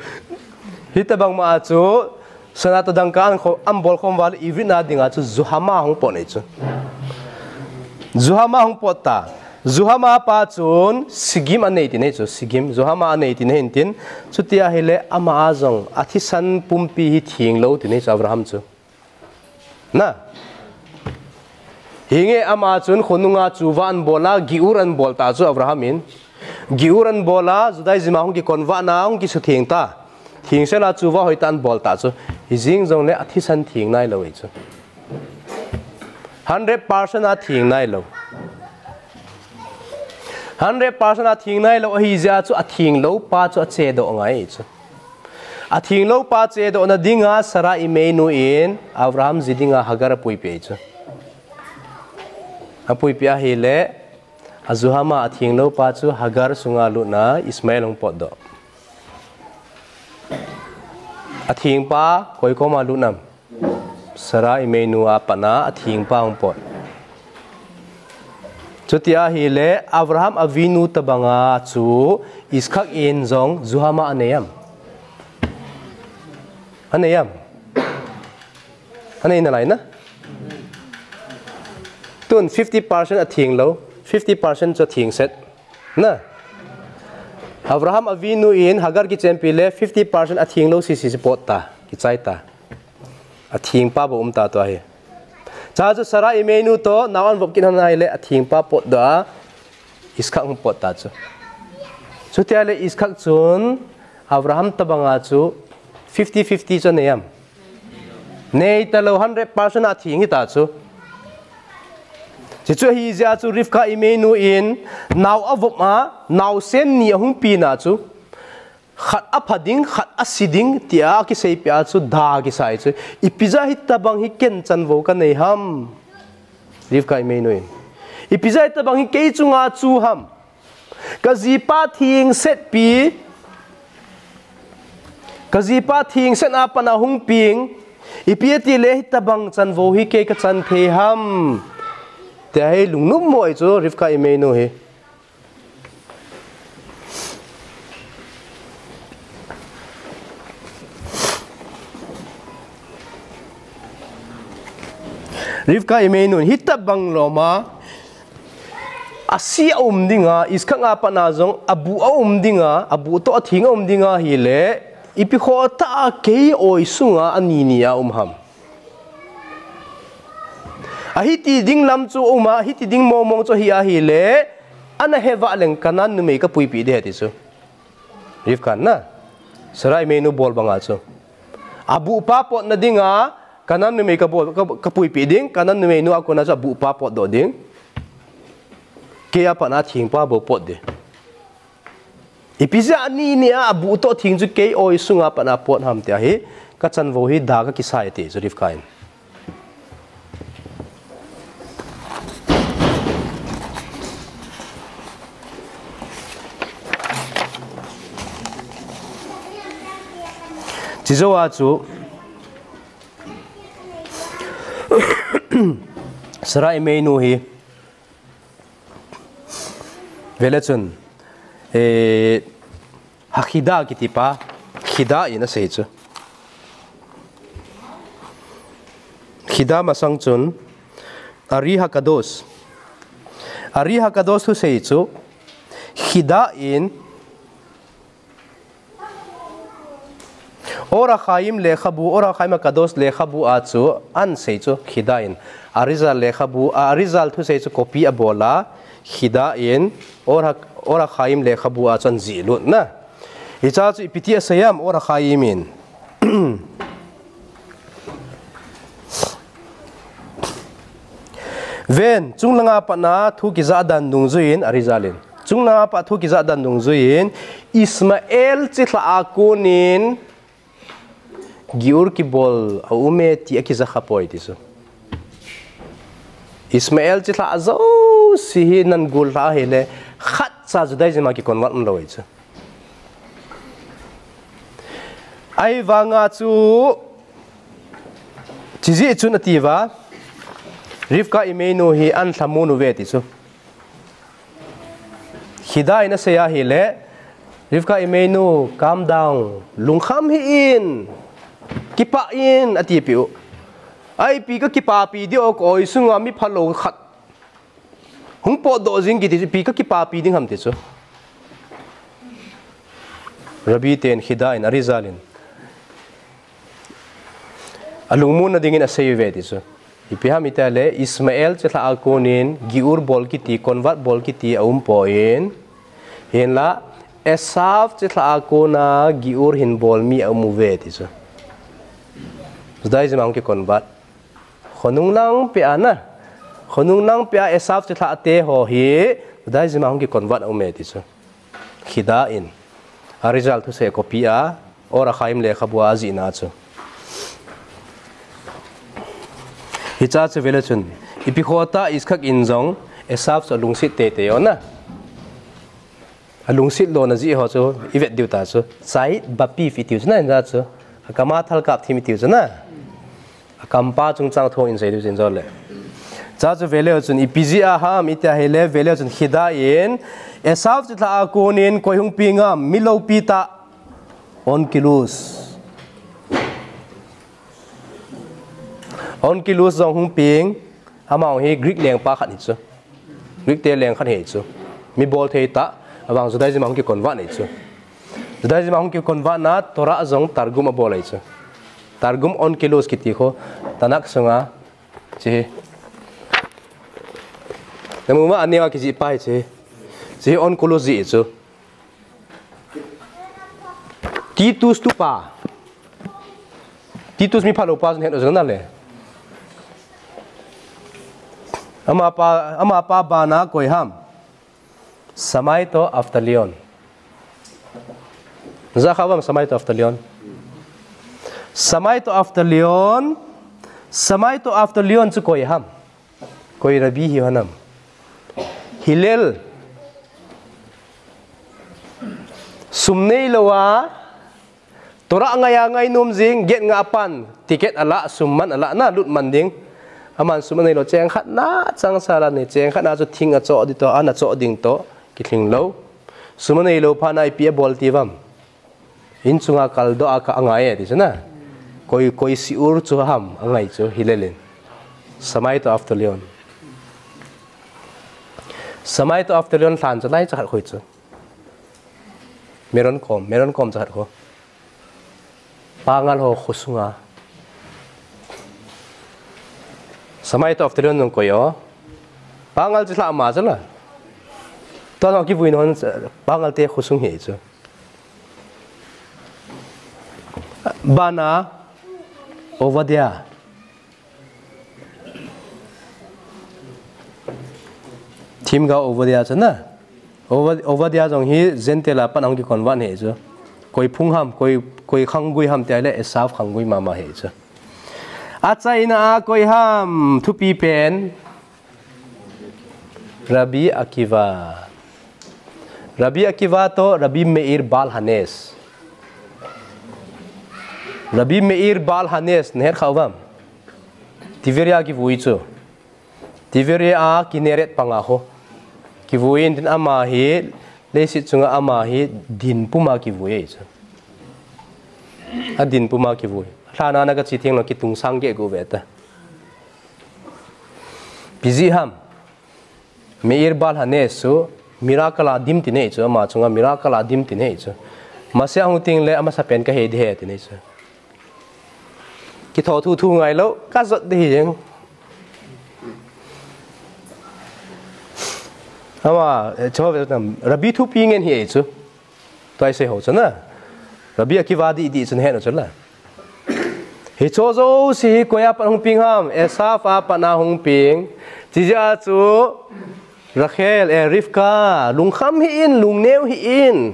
Hitabang ma chu sana to dangka an kho, an bol khom val ivit na dinga chu Zuhama hung pot ei chu. Zuhama hung pot ta. Zuhama pa chun Sikim anei ti nei chu, Sikim. Zuhama anei ti nei hin tin. Chuti ahile ama a jong athisan pumpi hi theng lou ti nei chu Avraham chu. Na. Hinge ama chun khonunga chuva an bol a, Giur an bol ta chu Avraham in. Giur an bol a, Judaism a hung kiconvert na, hung kisutheng ta. Thengsel a chuva hoitah an bol ta chu. Hijeng jongle athisan theng nailou ei chu. Hundred percent a theng nailou. Hundred percent a theng nailou ahijeh a chu atheng lou pa chu achedoh ngai ei chu. Atheng lou pa chedoh na dinga Sarah Imeinu in Avraham ji dinga Hagar apuipi ei chu. Apuipi ahile, a Zuhama atheng lou pa chu Hagar sunga lut na Ismael hung potdoh. Atheng pa koi koma lut nam. Sarah Imeinu a pat a atheng pa hung pot. Chuti ahile Avraham Avinu tabanga chu Yitzchak in jong Zuhama anei am. Anei am. Anei nalai na. Tun fifty percent atheng lou, fifty percent chu atheng set. Na. Avraham Avinu in Hagar kichenpi le fifty percent atheng lou sisi pot ta, kichai ta. Atheng pa bou um ta tua hi. Cha chu Sarah Imeinu to, nao an vop kit hon ahile atheng pa potdoh a, Yitzchak hung pot ta chu. Chuti ahile Yitzchak chun Avraham tabanga chu fifty fifty chu anei am. Nei talou hundred percent a theng hita chu. Chuchu ahijeh a chu Rivka Imeinu in nao avop a, naosen ni ahung pi na chu. Khat apha ding, khat asi ding, tia akiseipeh a chu da kisai chu. Ipi jeh a hitabang hi ken chanvou kanei ham. Rivka Imeinu in. Ipi jeh a hitabang hi kei chunga chu ham. Kajipa thengsetpi. Kajipa thengset a pat a hung peng. Ipi ati le hitabang chanvou hi kei kachan thei ham. Tia hi lungnop mo ei chu Rivka Imeinu hi. Rivka Imeinu in hitabang lom a, asi aum dinga, Yitzchak a pat a jong abuh aum dinga, abuh toh atheng aum dinga ahile, ipi khoh tah a kei oi sunga ani ni a um ham. Ahiti ding lam chu um a, ahiti ding mong mong chu ahi ahile, ana hevah leng Canaan numei kapuipeh ding ahi ti chu. Rivka in na. Sarah Imeinu bol banga chu. Abuhpa potna dinga, Canaan numei kabol, ka, kapuipeh ding, Canaan numeinu a kona chu abuhpa potdoh ding. Kei a pat a thengpa bou pot ding. Ipi jeh a ani ni a abuh toh theng chu kei oi sunga pat a pot ham tia hi, kachanvou hi da kakisai ti chu Rivka in. Chujou a chu, Sarah Imeinu hi, vele chun, eh, Hachida kitipa, Chida in asei chu. Kida masang chun, Ari Hakadosh. Ari Hakadosh thusei chu, Khidah in, Or HaChaim lekhabu, Or HaChaim HaKadosh lekhabu a chu, ahin sei chu, Khidah in. Arizal lekhabu, a, Arizal thusei chu copy abol a, Khidah in, Or Ha, Or HaChaim lekhabu a chu ahin jih lut na. Hiche chu ipi ti asei em, Or HaChaim in. Ven, chunglanga pat a thu kijah dan dungjuiyin, Arizal in. Chunglanga pat thu kijah dan dungjuiyin, Ishmael chilhah a konin, Giur kibol aume ti akija khapoi ti chu. Ishmael chilhah jouse hi nagol lha ahile, khatcha Judaism a kiconvert umlou ahi chu. Ahivanga chu, chujeh chun atiuva, Rivka Imeinu hi ahin lhamon uve ti chu. Khidah in asei ahile, Rivka Imeinu, calm down, lungkham hih in, kipah in, atipeh u. Ipi kakipapi diu, ka-oi sunga mi phalou khat hung potdoh jing kiti chu, ipi kakipapi ding ham ti chu. Rabbi ten Khidah in, Arizal in. Alungmonna dingin asei uve ti chu. Ipi ham itile, Ishmael chilhah a konin, Giur bol kiti, convert bol kiti aumpoi. Hinla, Esav chilhah a kona, Giur hin bol mi aum uve ti chu. Judaism a hung kiconvert. Khonung lang peh a na. Khonung lang peh a Esav chilhah te ho hi, Judaism a hung kiconvert aume ti chu. Khidah in. Arizal thusei copy a, Or HaChaim lekhabu a ajihna chu. Hiche chu vele chun. Ipi khoh ta Yitzchak in jong, Esav chu alungset teitei o na. Alungset lona jeh ho chu, ivet diu ta chu. Tzait bapiv itiu chu na, hiche chu. Akam a thal kap thim itiu chu na. Akampa chungchang thu in sei diu chu in jole. Hiche chu vele chun ipi jeh a ham iti ahile vele chun Khidah in Esav chilhah a konin koi hung peng am mi loupi tah Onkelos. Onkelos jong hung peng, ama hi Greek lengpa khat hi chu. Greek te leng khat hi chu. Mi bolthei tah, avang Judaism a hung kiconvert hi chu. Judaism a hung kiconvert na Torah jong Targum abol hi chu. Targum Onkelos kiti kho, Tanakh sunga, hiche hi. Namu uva aneo a kijih pa hiche hi. Hiche hi Onkelos jih hi chu. Titus tupa. Titus mi phalou pa chu nahet u chu nale. Amapa, amapa bana koi ham. Samai to Avtalyon. Jah kha uvam Samai to Avtalyon. Samai to Avtalyon. Samai to Avtalyon chu koi ham. Koi Rabbi hi ham. Hillel. Sum neilou a. Torah ngai a ngai nom jing, get nga pan, ticket ala, sum man ala, na lut man ding. Aman sum aneilou, cheng khat na, chang sala nei, cheng khat na chu thing achoh ding to, an achoh ding to, kilhing lou. Sum aneilou phat na ipi abol ti uvam. In chunga kaldoh a ka angai e, ti chu na. Koi, koi shiur chu ham, angai chu, Hillel in. Samai to Avtalyon. Samai to Avtalyon lhan chu lai chakhat koi chu. Meron kom, Meron kom chakhat kho. Pangal ho khosunga. Samai to Avtalyon jong koi o. Pangal chu lha ma chu la. Tua jong kivui non Pangal te khosung hi chu. Bana Ovadia. Themgao Ovadia chu na. Ova-, Ovadia jong hi Gentile a pat a hung kiconvert hi chu. Koi phung ham, koi, koi khanggui ham ti ahile Esav khanggui mama hi chu. Achaina a koi ham thupi pen. Rabbi Akiva. Rabbi Akiva to Rabbi Meir Baal HaNes. Rabbi Meir Baal HaNes, nahet kha uvam. Tiberia kivui chu. Tiberia a Kinneret panga ho. Kivui in tin ama hi, leiset chunga ama hi din puma kivui ahi chu. A din puma kivui. Lhana na kachi theng lou kitung sang geh gu ve ta. Ipi jeh ham. Meir Baal Haness chu, miracle a dim ti nei chu, ama chunga miracle a dim ti nei chu. Messiah hung teng le, amasa pen kahe ding ahi ti nei chu. Kitho thu thu ngai lou, kajot ding ahi jeng. Ama, eh, chu ve tam, Rabbi thupi ngen ahi chu. Tua isei ho chu na. Rabbi Akiva didi chun het u chu la. Hicho jouse hi koi a pat hung peng ham, Esav a pat a hung peng. Chijeh a chu Rachel, eh, Rivka, lungkham hih in, lungneo hih in.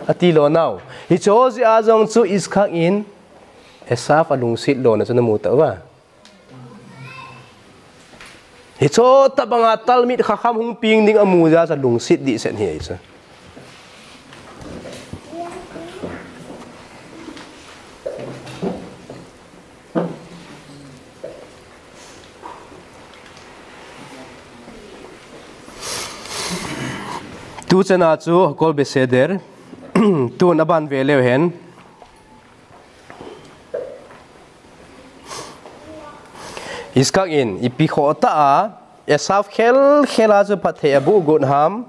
Ati lou nau. Hicho jeh a jong chu Yitzchak in Esav alungset louna chu namu tauva. Hicho tabanga talmid chacham hung peng ding amu jeh a chu alungset dehset ahi chu. Tu chana chu Hakol Beseder, tun aban ve leu hen. Yitzchak in ipi khoh tah a, Esav khel khel a chu phatthei abuh got ham.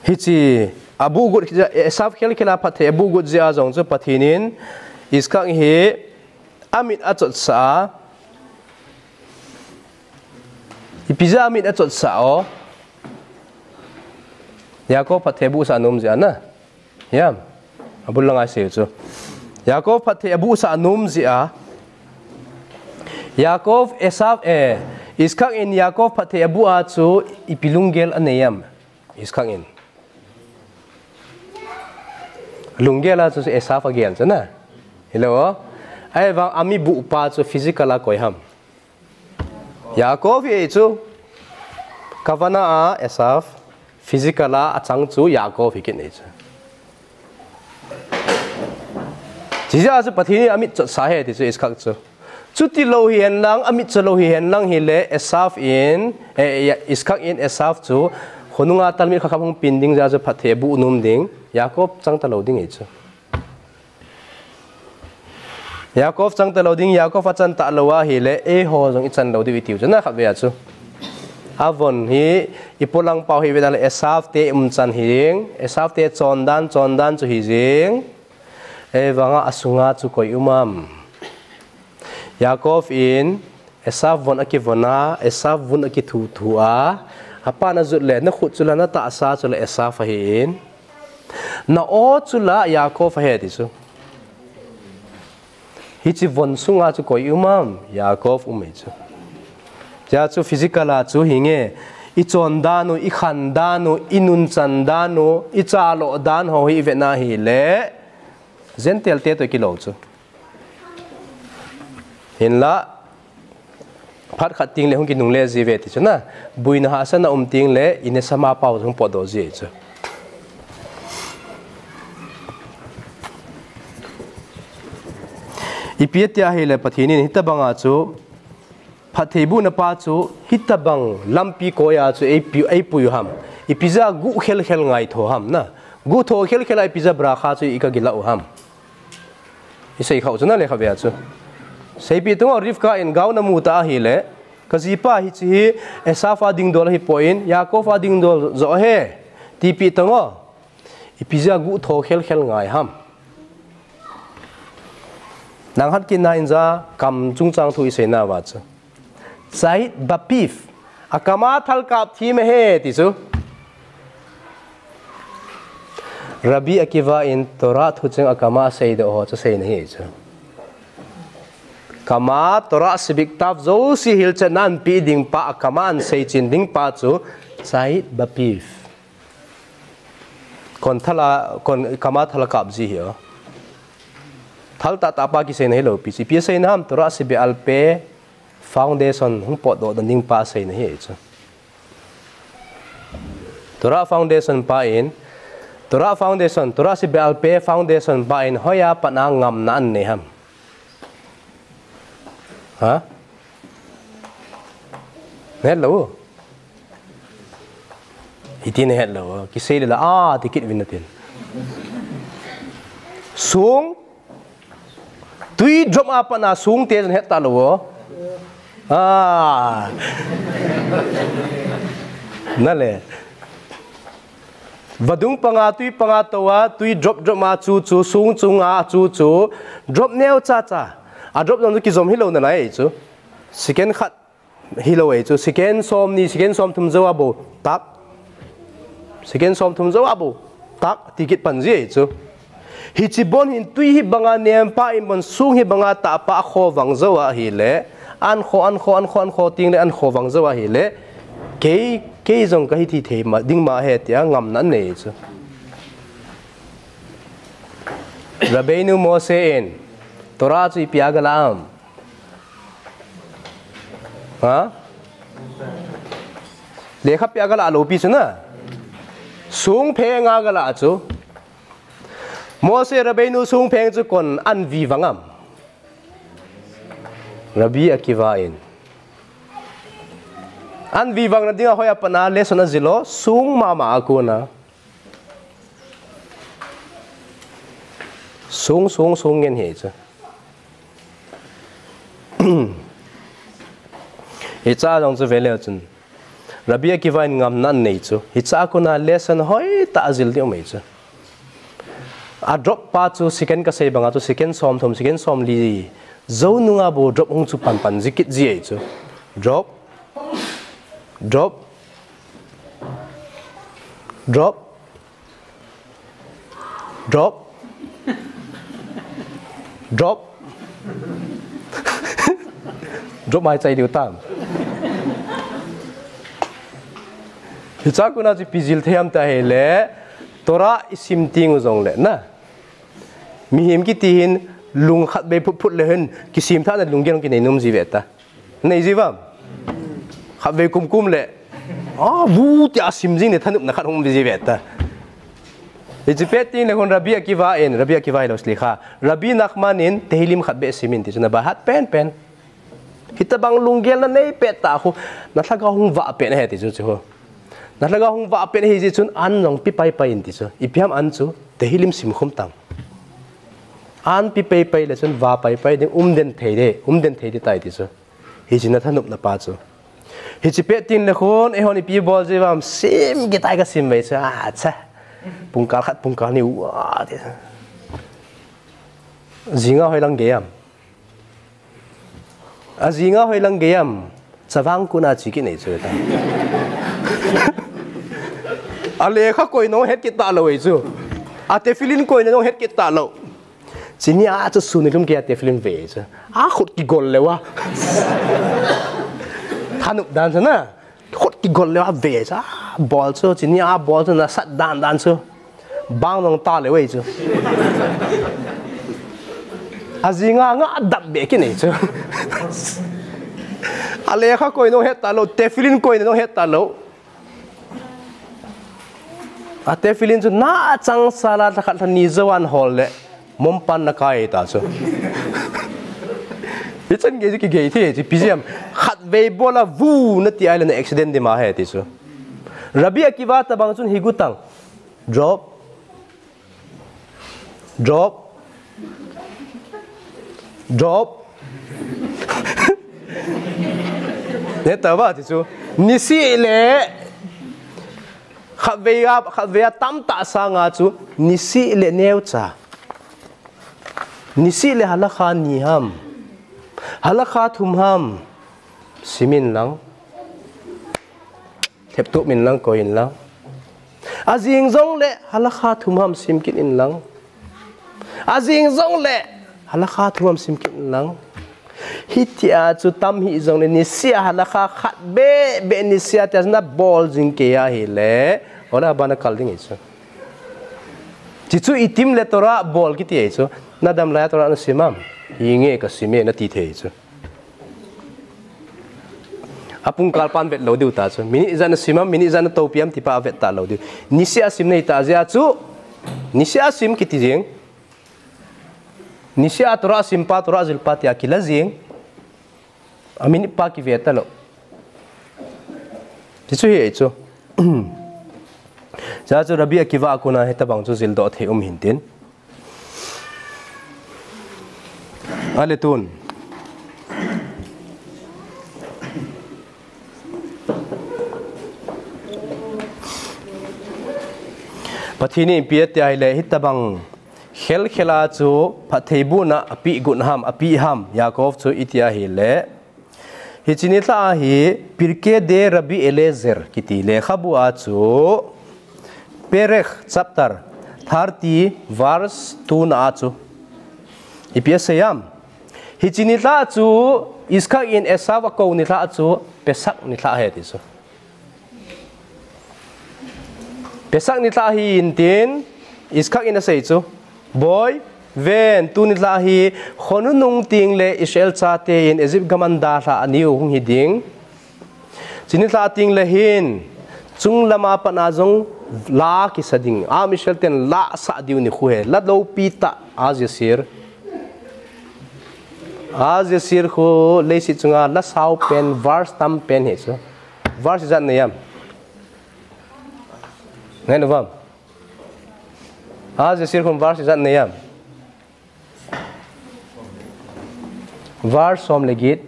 Hiche abuh got, Esav khel khel a phatthei abuh got jeh a jong chu Pathen in Yitzchak hi amit achotsah a, ipi jeh a amit achotsah o. Yaakov phatthei abuhsah anom jeh a na. Hiam. Abul langa isei u chu. Yaakov phatthei abuhsah anom jeh a. Yaakov, Esav, eh, Yitzchak in Yaakov phatthei abuh a chu ipi lunggel anei am. Yitzchak in. Lunggel a chu Esav agel chu na. Hilou. Ahivang ami buhpa chu physical a koi ham. Yaakov hi chu. Kavana a Esav, physical a achang chu Yaakov hi kit nei chu. Chijeh a chu Pathen in amit chotsah ahi ti chu Yitzchak chu. Chuti lou hihen lang, amit cho lou hihen lang hile Esav in, eh, Yitzchak in Esav chu, khonunga talmid chacham hung peng ding jeh a chu phatthei abuh nom ding, Yaakov chang talou ding ahi chu. Yaakov chang talou ding, Yaakov achan talou ahile, eiho jong ichan lou diu itiu chu na khatvei a chu. Avon hi, ipolang pau hi ve dang le Esav te umchan hi jeng, Esav te chondan, chondan chu hi jeng. Ahivanga asunga chu koi um am. Yaakov in, Esav von akivon a, Esav vun akithu thu a, apan ajut le, nakhut chu la, natahsa chu la Esav ahin. Na-o chu la Yaakov ahi ti chu. Hiche von sunga chu koi um am, Yaakov um ahi chu. Chea chu physical a chu hinge, ichon dan u, ikhan dan u, inun chan dan u, ichaloh dan ho hi ivet na hile, Gentile te toh kilou chu. Hinla, phat khat teng le hung kinungle ji uve ti chu na. Buina hahsatna um teng le, inasam a pau hung potdoh ji chu. Ipi tia hile Pathen in hitabang a chu, phattheibohna pa chu, hitabang lampi koi a chu eipui, eipui u ham. Ipi jeh a guh khelkhel ngaitho ham na. Guh tho khelkhel a ipi jeh a bracha chu ikagila u ham. Isei khau chu na lekha vea chu. Seipeh teng o, Rivka in gao namu ta ahile, kajipa hiche hi Esav a dingdol ahipoi, Yaakov a dingdol joh ahi, tipeh teng o. Ipi jeh a guh tho khelkhel ngai ham. Nang hat kit na in ja kam chungchang thu isei nauva chu. Tzaid bapiv. Akam a thal kap thim ahi ti chu. Rabbi Akiva in Torah thucheng akam a aseidoh ho chu seina ahi chu. Kam a Torah shebiktav jouse hilchetna anpeh ding pa, akam a anseichen ding pa chu tzaid bapiv. Kon thal a, kon kam a thal akap ji hi o. Thal tahtah pa kiseina hilou pi chu. Ipi aseina ham, Torah shebe'al peh foundation hung potdoh ding pa aseina ahi chu. Torah foundation pa in, Torah foundation, Torah shebe'al peh foundation pa in hoiya pat a ngamna anei ham. Ha? Nahet lou. Hiti nahet lou. Kisei le la, a, ti kit uvin natin. Song, Tui drop a pat na song te jong het talou o. Ah. Nale. Vadung panga, tui panga tou a, tui drop drop a chu chu, song chunga chu chu. Drop neo cha cha. A drop jong chu kijom hilou nalai chu. Second khat hilou e chu. Second som ni, second som thum jou a bou. Tak. Second som thum jou a bou. Tak. Ti kit pan ji e chu. Hichi bon hin tui hi banga nem pa in bon song hi banga ta pa kho vang jou a hile. An kho, an kho, an kho, an kho ting le an kho vang jou a hile. Kei, kei jong kahi thi thei ma, ding ma he tia ngamna nei chu. Rabbeinu Moshe in Torah chu ipi a gala am? Ha? Lekha pi a gala lou pi chu na. Song pheng a gala chu. Moshe Rabbeinu song pheng chu kon an vi vang am? Rabbi Akiva in. An vi vang na dinga hoi a pat na lesson a jilo, song mama a kona. Song, song, song ngen he chu. Hicha jong chu veleu chun. Rabbi Akiva in ngamna nei chu. Hicha kona lesson hoi ta jil ding mai chu. A drop pa chu second kasei banga chu second som thum, second som li. Jou nunga bou drop hung chu pan pan ji kit ji e chu. Drop. Drop. Drop. Drop. Drop. Drop mai chai diu tam. Hicha kona chu ipi jil thei am ta hile. Torah isim ting u jong le na. Mihem kiti hin lung khat vei phut phut le hin kisim thah na lunggel kinei nom ji ve ta. Nei ji vam. Khat vei kum kum le. A, vu tia sim jing ni thanopna khat hung um ji ve ta. Hichi pet ting le hin Rabbi Akiva in, Rabbi Akiva hilou sli kha. Rabbi Nachman in Tehillim khat beh sim in ti chu na bahat pen pen. Hitabang lunggel na nei pet ta khu. Na lhagao hung vah pet na he ti chu chu ho. Na lhagao hung vah pet na hi ji chun an jong pi pai pai in ti chu. Ipi ham an chu Tehillim sim khum tang. An pi pai pai le chun vah pai pai ding um den thei de, um den thei de tai ti chu. Hichi na thanopna pa chu. Hichi pet ting le hin, eihon ipi bol ji vam sim kitai kasim vei chu. A, cha. Pungkal khat, pungkal ni u a ti. Jinga hoi lang gei am? A jinga hoi lang gei am? Chavang kona chi kinei chu ta. A lekha koina het kit talou e chu. A tefillin koina het kit talou. Chini a chu sun lum ke a tefillin ve chu. A khut kigol le wa. Thanop dan chu na. Khut kigol le wa ve chu. A bol chu, chini a bol chu nasat dan dan chu. Bang jong ta le wei chu. A jinga nga dap be kinei chu. A lekha koina het talou, tefillin koina het talou. A tefillin chu na chang sala thakhat thani jou an hol le. Mom pan na kai ta chu. Hichan gei chu kigei thei chu ipi jam. Khat vei bol a vu na ti ai le na accident di ma he ti chu. Rabbi Akiva tabang chun hi gu tang. Drop. Drop. Drop. Ne ta ba ti chu. Nisi le. Khat vei a, khat vei a tam ta sanga chu. Nisi le neo cha. Nisi le halakha ni ham. Halakha thum ham. Simin lang. Thep tup min lang koi in lang. A jing jong le halakha thum ham sim kit in lang. A jing jong le halakha thum ham sim kit in lang. Hitia chu tam hi jong le nisia halakha khat be be nisia tia na bol jing ke a hi le. Ola bana kal ding hi chu. Chi chu itim le Torah bol kiti hi chu. Na dam lai Torah na sim am. Hi nge ka sim e na ti thei chu. A pungkal pan vet lou diu ta chu. Minute ijat na sim am, minute ijat na topi am ti pa a vet talou diu. Nisia sim nei ta jia chu. Nisia sim kiti jing. Nisia Torah sim pa, Torah jil pa tia kila jing. A minute pa kive talou. Ti chu hi chu. Cha chu Rabbi Akiva a kona hitabang chu jil doh thei um hin tin. Ale tun. Pathen in ipi ati ahile, hitabang khelkhel a chu phattheibohna ape got ham, ape ham, Yaakov chu iti ahile. Hiche nilhah a hi Pirkei de Rabbi Eliezer kiti lekhabu a chu Perek chapter thirty verse two na a chu ipi asei ham. Hiche nilhah chu Yitzchak in Esau akou nilhah chu Pesach nilhah ahi ti chu. Pesach nilhah ahin tin, Yitzchak in asei chu, Boi, ven, tuni nilhah hi, khonung nung tengle Israel chate in Egypt gam a dalhah a ni u hung hi ding. Hiche nilhah tengle hin, chunglam a pat a jong la kisa ding. Am Israel ten la asah diu nikho ahi, la loupi tah, Az Yashir. Az Yashir khu leiset chunga la sao pen, verse tam pen ahi chu. Verse ijat nei am? Ngai nom uvam. Az Yashir khun verse ijat nei am? Verse som le get.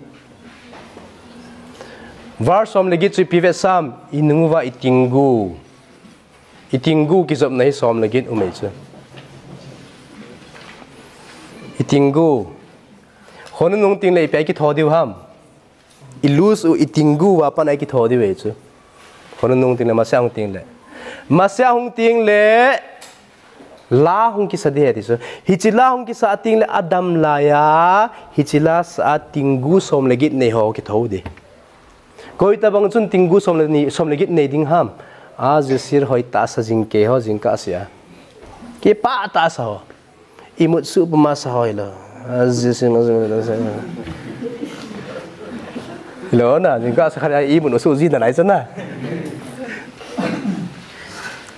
Verse som le get chu ipi vetsam, inung uva itinggu. Itinggu kijopna hi som le get um ahi chu. Itinggu. Khonung nung tengle ipi a ikitho diu ham? Ilose u, itinggu uva pat a ikitho diu ahi chu. Khonung nung tengle, Mashiach hung tengle. Mashiach hung tengle, la hung kisa ding ahi ti chu. Hiche la hung kisa tengle adam laiya, hiche la sa a tinggu som le get nei ho kitho ding. Koi tabang chun tinggu som le ni, som le get nei ding ham? Az Yashir hoi tah sa jing kei ho, jingkah sea. Kipah tah sa ho. Imut suh puma sa hoi lo. Lo na, jingkah sa khat a imut suh ji nalai chu na.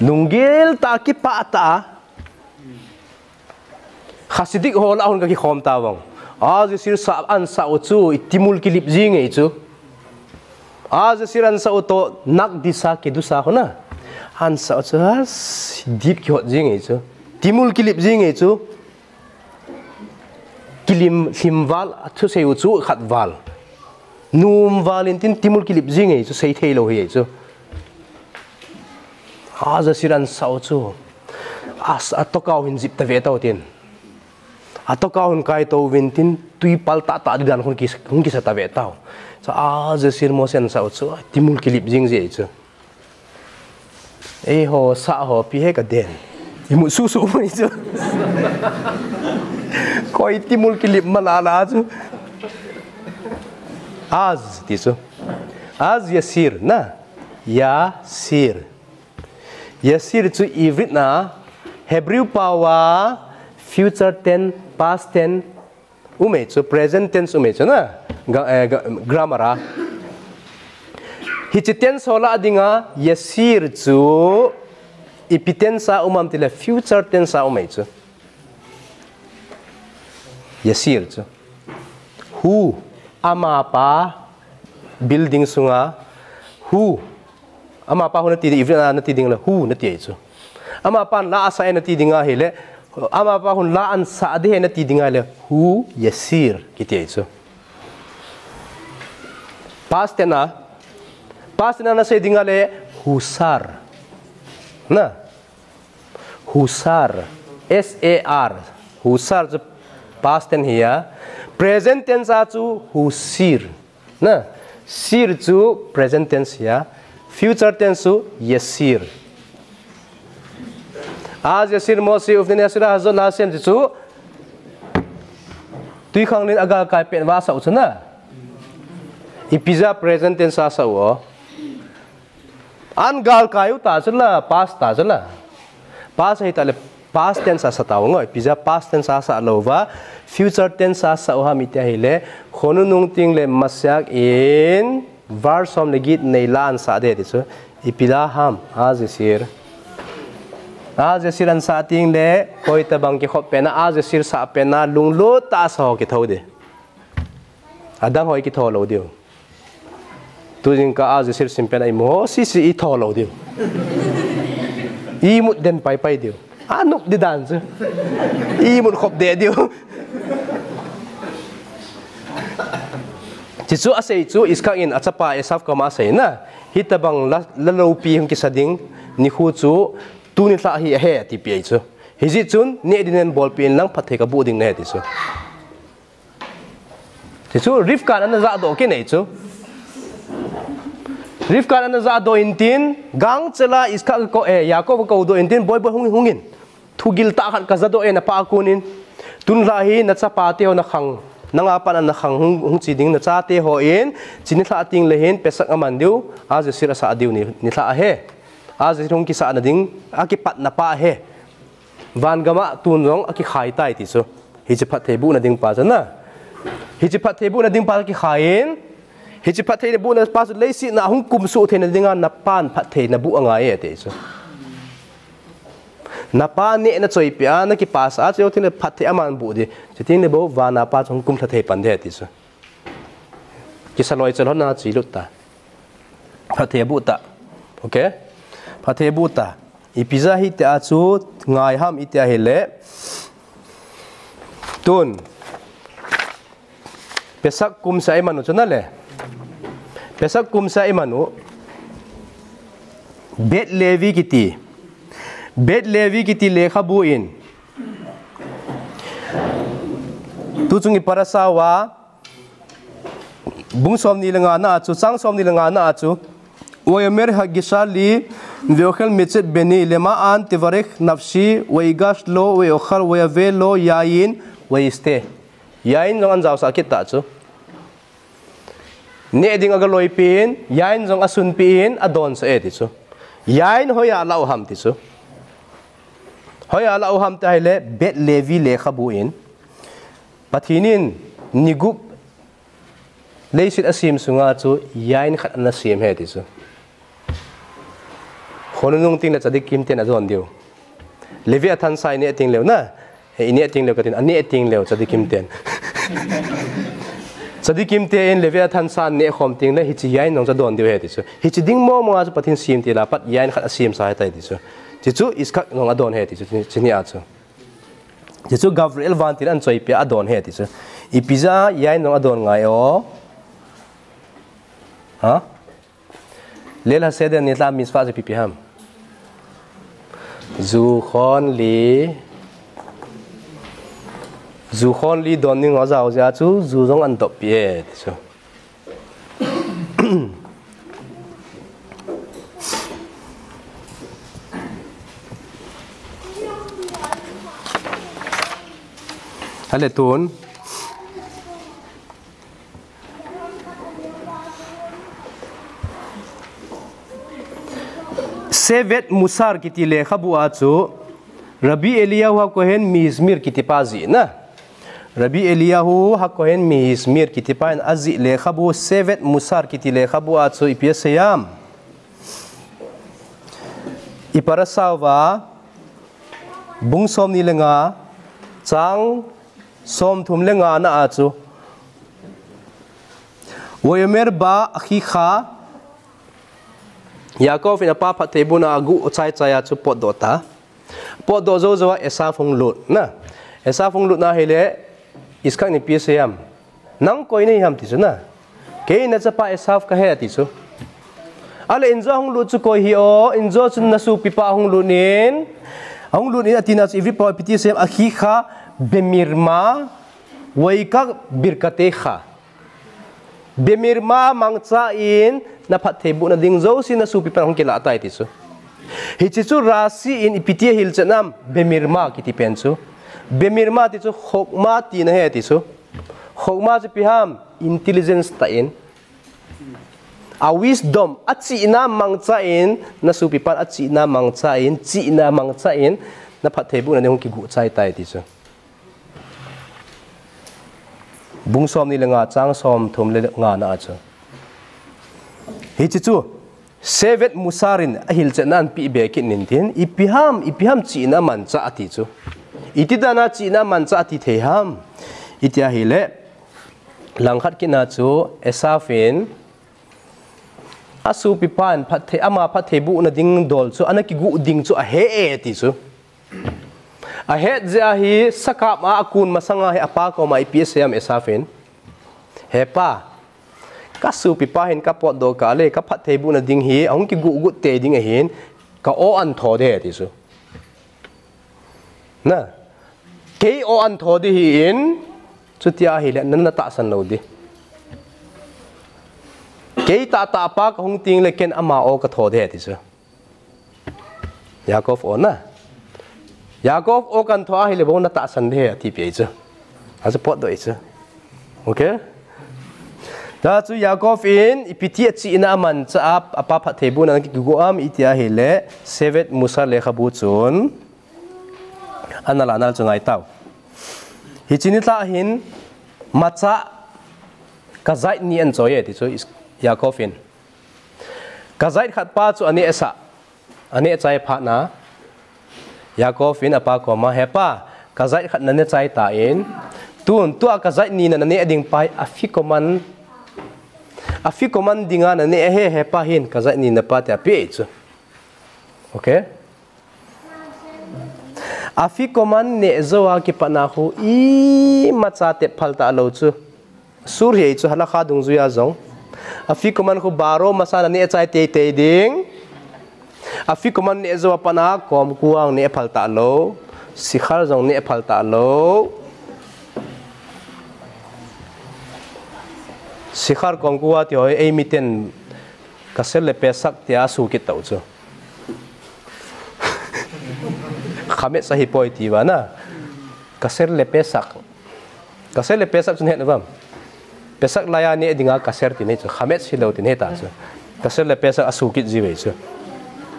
Lunggil tah, kipah tah. Hasidic ho lah a hung kakikhom tauvin. Az Yashir sa, an sa u chu, itimul kilip jing ahi chu. Az Yashir an sa u toh, nakdisa kedusha ho na. An sa u chu, as, dip kihot jing ahi chu. Timul kilip jing ahi chu. Kilim, hlim val, athusei u chu khat val. Nom val in tin timul kilip jing ahi chu, seithei lou ahi chu. Az Yashir an sa u chu. As, atoka u hin jip ta ve tau tin. Atoka u hin kai tou vin tin tui pal tah tah ding dan hung kis-, hung kisa ta ve tau. Chu Az Yashir Moshe an sa u chu, timul kilip jing ji ahi chu. Eiho, sa ho, ipi he kaden. Imut suh suh mai chu. Koi timul kilip ma la la chu. Az, ti chu. Az Yashir, na. Yashir. Yashir chu Ivrit na, Hebrew pao a, future tense, past tense, um ahi chu, present tense um ahi chu na, ga-, eh, ga-, grammar a. Hiche tense ho lah dinga, Yashir chu, ipi tense a um am tile, future tense a um ahi chu. Yashir chu. Who, amapa, building sunga, who, amapa who nati ding, Ivrit a nati ding le who nati ahi chu. Amapan la asah e nati ding ahile, amapa hin la ansah ding ahi nati ding ahile, hu yashir kiti ahi chu. Past tense a, past tense a nasei ding ahile, husar. Na? Husar. S A R. Husar chu past tense ahi a. Present tense a chu husir. Na, shir chu present tense ahi a, future tense chu yashir. Az yashir Moshe ufnei Asherah hazot la'Hashem ti chu, twikhanglen agalkai pet uva asah u chu na. Ipi jeh a present tense a asah u o. An galkai u ta chu la, past ta chu la. Past ahi ta le, past tense a asah tau nge. Ipi jeh a past tense a asah lou uva, future tense a asah u ham iti ahile, khonung nung teng le Mashiach in, verse som le get nei la ansah ding ti chu. Ipi la ham, az yashir. Az yashir ansah teng le, koi tabang kikhop pen a, az yashir sah pen a, lunglut tah a asah ho kithou ding. Adang ho ikithou lou diu. Tu jingkah a az yashir sim pen a imu ho sese ithou lou diu. Imut den pai pai diu. Anop ding dan chu. Imut khop deh diu. Chuchu asei chu Iskak in achapa Esaf koma asei na. Hitabang la, la loupi hung kisa ding nikho chu tuni lhah hi ahi atipeh chu. Hijeh chun neh ding in bolpeh in lang phatthei kabuh ding nahi ti chu. Chuchu Rivka in ana jahdoh kit e chu. Rivka in ana jahdoh in tin, gangchela Iskak ko, eh, Yaakov ko doh in tin, boi boi hung, hung in. Thugil tah khat kajadoh e napa a kon in. Tun lhah hi nachapa teho nakhang, nanga pat a nakhang hung, hung che ding nachate hon, chuni lhah teng le hin Pesach aman diu, Azazel asah diu ni, ni lhah ahi. Azazel hung kisah na ding, akipatna pa ahi. Van gam a tun jong akikhai tai ti chu. Hiche phatthei buhna ding pa chu na. Hiche phatthei buhna ding pa kikhai in. Hiche phatthei buhna pa chu leiset a hung kumsuh theina dinga napan phatthei nabuh angai e ti chu. Napa neh nachoi peh a, nakipasah a, chuteng le phatthei aman buh ding. Chuteng le bou, van a pa chu hung kumlha thei pan ding ti chu. Kisa loi chel hon na chi lut ta. Phatthei buh ta. Okay? Phatthei buh ta. Ipi jeh a hitia chu ngai ham iti ahile. Tun. Pesach kum seh a iman u chu na le. Pesach kum seh a iman u. Bet Levi kiti. Bet Levi kiti lekhabu in. Tuchung i parasha uva. Bung somni le nga na a chu, chang somni le nga na a chu. ויאמר הגישה לי ואוכל מצאת בני למען תברך נפשי ויגש לו ויאכל ויבא לו יין וישתה. Yain jong ana jaosah kit ta chu. Neh ding aga loipeh in, yain jong asunpeh in, adonsah e ti chu. Yain hoiya alah u ham ti chu. Hoiya alah u ham ti ahile, Bet Levi lekhabu in. Pathen in ni gup leiset asem sunga chu yain khat ana sem ahi ti chu. Khonung teng le tzadikim ten adon diu. Leviathan sa ineh teng leu na. He ineh teng leu katin, aneh teng leu tzadikim ten. Tzadikim ten Leviathan sa neh khom teng le hiche yain jong chu adon diu ahi ti chu. Hiche ding mong mong a chu Pathen sem tila pat yain khat asemsa ahitai ti chu. Chuchu Iskak jong adon ahi ti chu, chuni a chu. Chuchu Gabriel vantil in ana choipeh a adon ahi ti chu. Ipi jeh a yain jong adon ngai o. Ha? Leil HaSeder nitah mitzvah chu ipi ipi ham. Ju khon li. Ju khon li don ding ho jao jeh a chu ju jong ana doppeh e ti chu. Ale tun. Shevet Musar kiti lekhabu a chu Rabbi Eliyahu HaKohen MiIzmir kitipa jih na. Rabbi Eliyahu HaKohen MiIzmir kitipa in ajih lekhabu Shevet Musar kiti lekhabu a chu ipi asei ham. I parasha uva bung somni le nga, chang somthum le nga na a chu. ויאמר בא אחיך, Yaakov in apa phattheibuhna aguh chai chai a chu potdoh ta. Potdoh jou jou a Esav hung lut na. Esav hung lut na ahile, Iskak in ipi asei ham. Nang koi nahi ham ti chu na. Kei nachapa Esav kahi ati chu. Ale injo hung lut chu koi hi o, injo chu nasopipa hung lut in. Hung lut in ati na chu Ivrit pao a ipi ti asei ham, אחיך במרמה ויקח ברכתך. במרמה mangcha in naphattheibuhna ding jouse nasopipan hung kilah tai ti chu. Hiche chu Rashi in ipi ti ahilchetna ham במרמה kiti pen chu. במרמה ti chu חכמה tina ahi ti chu. חכמה chu ipi ham, intelligence tah in. A wisdom, achihna mangcha in, nasopipan achihna mangcha in, chihna mangcha in, naphattheibuhna ding hung kiguh chai tai ti chu. Bung somni le nga chang somthum le nga na a chu. Hiche chu, Shevet Musar in ahilchetna anpeh be kit in tin, ipi ham, ipi ham chihna mangcha ati chu. Iti dan a chihna mangcha ati thei ham. Iti ahile, langkhat kit na chu, Esav in, asopipan phatthei, ama phattheibuhna ding dol chu, ana kiguh ding chu ahe e ti chu. Ahet jeh a hi, sakap a akon masanga hi apa koma ipi asei ham Esav in. He pa, Ka sopipa hin ka potdoh kah le, ka phattheibohna ding hi ahung kiguh guh tei ding ahin, ka o an tho de ti chu. Na, kei o an tho di hi in, chutia ahile, na, na tahsan lou di. Kei tahtah pa ka hung ting le ken ama o ka tho de ti chu. Yaakov o na. Yaakov o kan tho ahile bou na tahsan de ati pi chu. Achu potdoh chu. Okay? Ta chu Yaakov in ipi ti achihna amanchah a, apa phattheibohna kiguh am iti ahile, Shevet Musar lekhabu chun. Ana la nal chu ngai tau. Hiche ni tah hin macha kazait ni an choi e ti chu Yaakov in. Kazait khat pa chu aneh sa, aneh chai phat na. Yaakov in apa koma, "He pa, kazait khat na neh chai tan. Tun, tua kazait ni na naneh ding pa hi afikoman. Afikoman dinga naneh ahi, he pa hin kazait ni na pa," tia ape chu. Okay? Afikoman neh jou a kipat na khu imacha tep phal talou chu. Sur hi chu halakha dungjuia jong. Afikoman khu baro masa naneh chai teitei ding. Afikoman neh jou a pat na komkuang neh phal talou. Sikhar jong neh phal talou. Sikhar komkuang ti hoi ei miten kasher le Pesach tia asu kit tau chu. Chametz ahi poi ti va na. Kasher le Pesach. Kasher le Pesach chu na het uvam. Pesach laiya neh dinga kasher ti nei chu. Chametz hilou ti nei ta chu. Kasher le Pesach asu kit ji ve chu.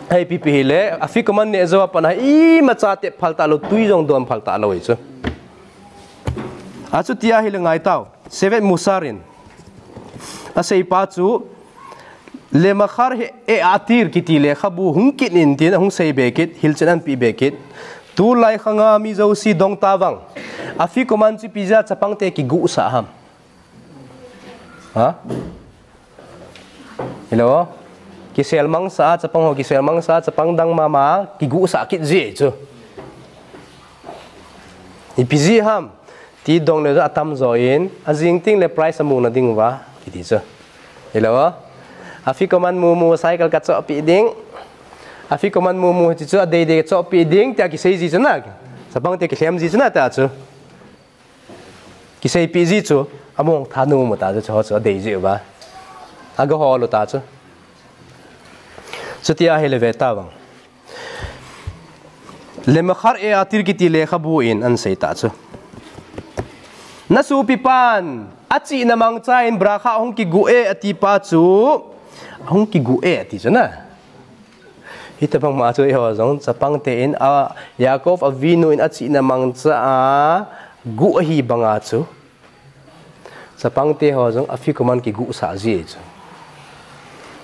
Hei pipi hile, afikoman neh jou a pat na imacha tep phal talou, tui jong don phal talou chu. Achutia hile ngai tau. Shevet Musar in asei pa chu, Lemachar he'eatir kiti lekhabu hung kit in tin ahung sei be kit, hilchen an pe be kit. Tulai khanga mi jouse dong tavang. Afikoman chu ipi jeh a chapangte kiguhsah ham. Ha? Hello? Kisel mangsa a chapang ho, kisel mangsa a chapang dang mama, kiguhsah kit ji chu. Ipi jeh ham. Ti dong le atam jo in, ajing teng le prize amu na ding uva, kiti chu. Hello? Afikoman mumu cycle ka chohpeh ding. Afikoman mumu hiche chu adei dei ka chohpeh ding, tia kisei ji chu na. Chapangte kilhem ji chu na ta chu. Kiseipeh ji chu, among tha nu mu ta chu, chu, chu adei ji uva. Aga hol u ta chu. Chutia hile ve tavang. Lemachar he'eatir kiti lekhabu in ana sei ta chu. Na sopipan, achihna mangcha in bracha hung kiguh e ati pa chu, hung kiguh e ati chu na. Hitabang ma chu eiho jong chapangte in a Yaakov Avinu in achihna mangcha a guh ahi banga chu. Chapangte ho jong afikoman kiguhsah ji chu.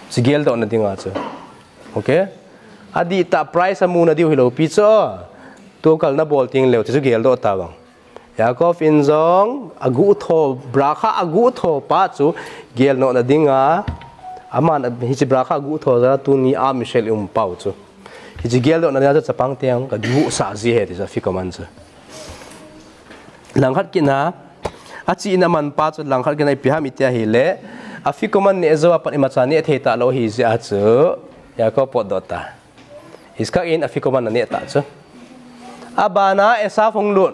Chu geldoh na dinga chu. Okay? Adihtah prize amu na diu hilou pi chu. Tukal na bol teng leu chu geldoh tavang. Yaakov in jong aguh tho, bracha aguh tho pa chu geldoh na dinga. Aman hiche bracha aguh tho jeh a tuni a Michelle um pau chu. Hiche geldoh na dinga chu chapangte in kiguhsah ji e ti chu afikoman chu. Langkhat kit na, achihna man pa chu langkhat kit na ipi ham iti ahile, afikoman neh jou a pat imacha neh thei talou ahi jeh a chu, Yaakov potdoh ta. Yitzchak in afikoman aneh ta chu. Abana Esav hung lut.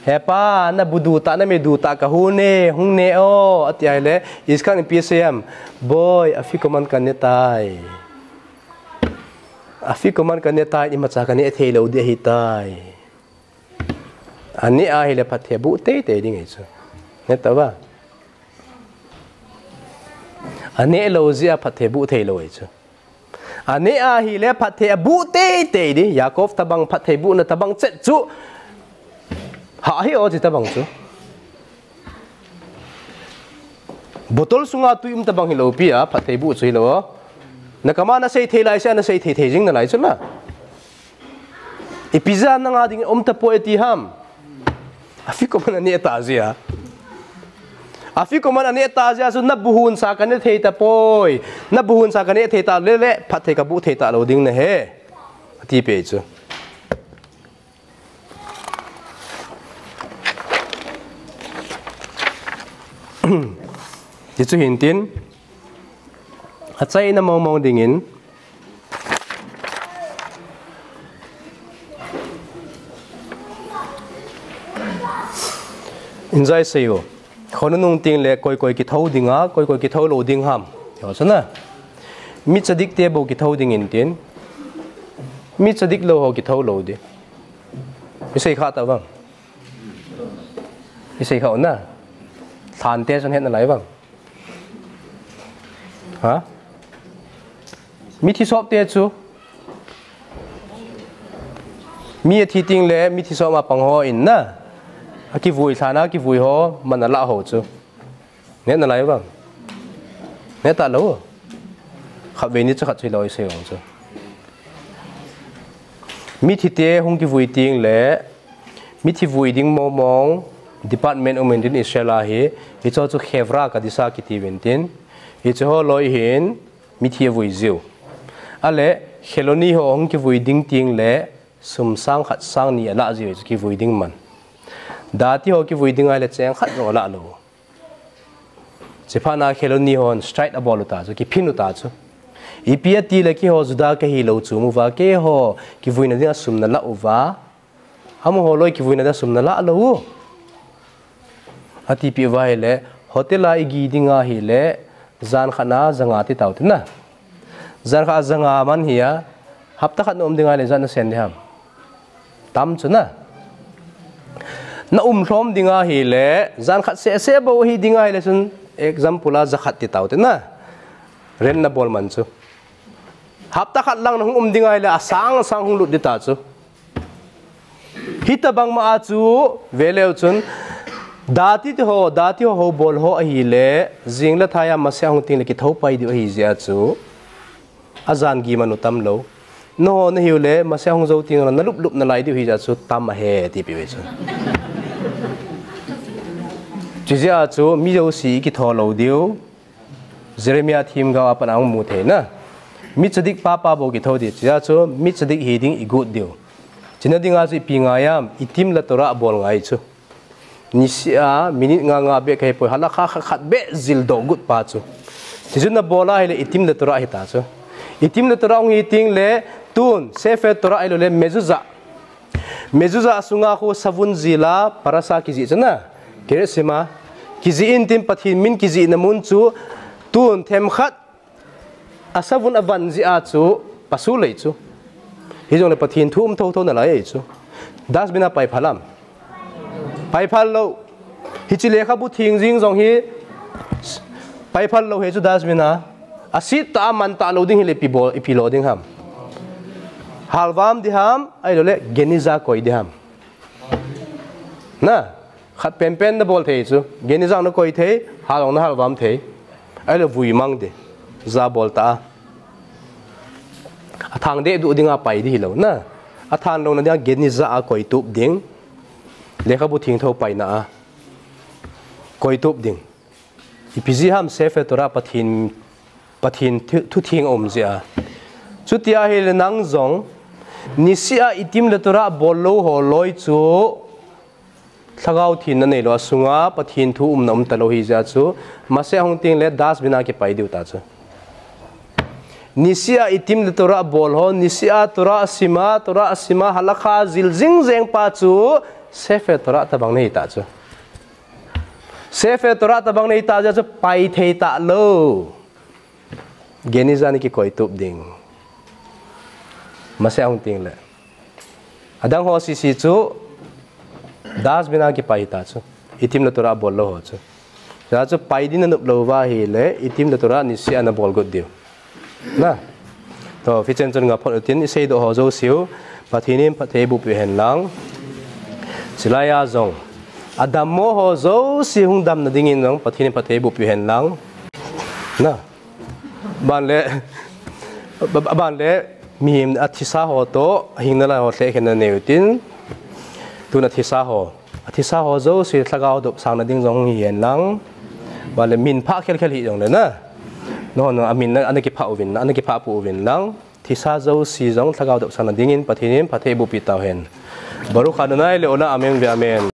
He pa, na bu du ta, na me du ta ka hu ne, hung ne o, ati ahile, Yitzchak in ipi asei em, boi, afikoman ka neh tai. Afikoman ka neh tai, imacha ka neh thei lou di ahi tai. Aneh ahile phatthei abuh teitei ding ahi chu. Neh tauva. Aneh lou jeh a phatthei abuh thei lou ahi chu. Aneh ahile phatthei abuh teitei di. Yaakov tabang phatthei buhna tabang chet chu. Ha hi o chi tabang chu. Bottle sunga tui um tabang hilou pi a, phatthei buh chu hilou. Na kama na sei thei lai se, na sei thei thei jing nalai chu la. Ipi jeh a nanga ding um tapoi ati ham. Afikoman aneh ta jeh a. Afikoman aneh ta jeh a chu na bu hunsa ka neh thei tapoi. Na bu hunsa ka neh thei ta le le, phatthei ka buh thei talou ding na he. Ati pe chu. Ti chu hin tin, Achaina mong mong dingin, in jai sei u. Khonung nung ting le koi koi kithou ding a, koi koi kithou lou ding ham. Yo, sana. Mi tzadik te bou kithou ding in tin. Mi tzadik lou ho kithou lou di. I sei kha ta vang. I sei kha u na. Than te chun het nalai vang. Ha? Mi thi sop te chu. Mi athi ting le, mi thi sop ma pang ho in na. Akivui than a, kivui ho, man ala ho chu. Neh nalai vang. Neh ta lou. Khatvei ni chu khat chu hilou i sei vang chu. Mi thi te hung kivui ting le, mi thi vui ding mong mong, department um in tin Israel a hi, hicho chu Hevra Kadisha kiti uvin tin. Hichu ho loi hin, mi thi avui jiu. Ale, Kheloni ho hung kivui ding ting le, sum sang khat sang ni ala jiu chu kivui ding man. Dati ho kivui ding ahile cheng khat jong ala lou. Chiphat na Kheloni hon strike abol u ta chu, kiphin u ta chu. Ipi ati le keiho Juda kahi lou chu mu va, keiho kivuina ding a sum nala u va. Amaho loi kivuina ding a sum nala lou u. Ati pi u va ahile, hotel a i gi ding ahile, jan khat na ja nga ti tau tin na. Jan khat ja nga man hi a, hapta khat na um ding ahile, jan na sen di ham. Tam chu na. Na um lhom ding ahile, jan khat seh seh bou hi ding ahile chun, example a ja khat ti tau tin na. Rent na bol man chu. Hapta khat lang na hung um ding ahile, asang asang hung lut di ta chu. Hitabang ma a chu, ve leu chun, dati te ho, dati ho ho bol ho ahile, jing le thai a mase hung ting le kithou pai diu ahi jeh a chu. Ajan gi man u tam lou. Nangho nahiu le, mase hung jou ting na lup lup nalai diu hi jeh a chu tam ahi ti pi ve chu. Chu jeh a chu mi jouse i kithou lou diu. Jeremiah thim gao a pat a hung mu thei na. Mi tzadik pa pa bou kithou di. Chu jeh a chu mi tzadik hi ding i got diu. Chuna ding a chu ipi ngai am, itim le Torah bol ngai chu. Niseh a, minute nga nga beh kahi poi, halakha khat khat beh jil doh got pa chu. Hichu na bol ahile itim le Torah hi ta chu. Itim le Torah hung hi ting le tun, Sefer Torah ahilou le mezuzah. Mezuzah sunga khu savun jil a, parasha kijih chu na. Keret sim a. Kijih in tin Pathen min kijih na mun chu tun them khat. Asavun avan jeh a chu, pasu lei chu. Hijongle Pathen thu um thotho nalai chu. Dustbin a pai phal am. Pai phal lou. Hiche lekhabu theng jing jong hi, pai phal lou hi chu dustbin a. Asit ta a man ta lou ding hile ipi bol, ipi lo ding ham. Halvam di ham, ahilou le geniza koi di ham. Na. Khat penpen na bol thei chu. Geniza na koi thei, hal jong na halvam thei. Ahilou vui mang di. Ja bol ta a. Athang deh duh ding a pai di hilou na. Athan lou na ding a geniza a koi tup ding. Lekhabu thengtho paina a. Koi tup ding. Ipi jeh ham Sefer Torah Pathen, Pathen thu, thu theng um jeh a. Chuti ahile nang jong. Niseh a itim le Torah bol lou ho loi chu. Lhagao theng na neilou a sunga Pathen thu umna um talou hi jeh a chu, mase hung ting le dustbin a kipai diu ta chu. Niseh a itim le Torah bol ho, niseh a Torah sim a, Torah sim a, halakha jil jing jeng pa chu, Sefer Torah tabang nei ta chu. Sefer Torah tabang nei ta jeh a chu, pai thei ta lou. Geniza ni kikoi tup ding. Mase hung ting le. Adang ho sisi chu dustbin a kipai ta chu. Itim le Torah bol lou ho chu. Jeh chu pai din na nop lou va hile, itim le Torah niseh a na bol got diu. Na. To, hichen chun nga phot utin, i seidoh ho jouse u. Pathen in phatthei boh peh hen lang. Chulai a jong. Adammo ho jouse hung damna dingin jong, Pathen in phatthei boh peh hen lang. Na. Ban le, ba-, ba-, ban le, mihem athisa ho toh, ahing nalai ho lheh khen na nei utin, tun athisa ho. Athisa ho jouse lhagao dopsang na ding jong hi hen lang. Ban le, min phah khel khel hi jong le na. No, no, amin na, ana kiphah uvin, ana kiphah pu uvin lang. Thisa jouse jong lhagao dopsang na dingin, Pathen in phatthei boh peh tau hen. Baruch Adonai le'olam amen ve'amen.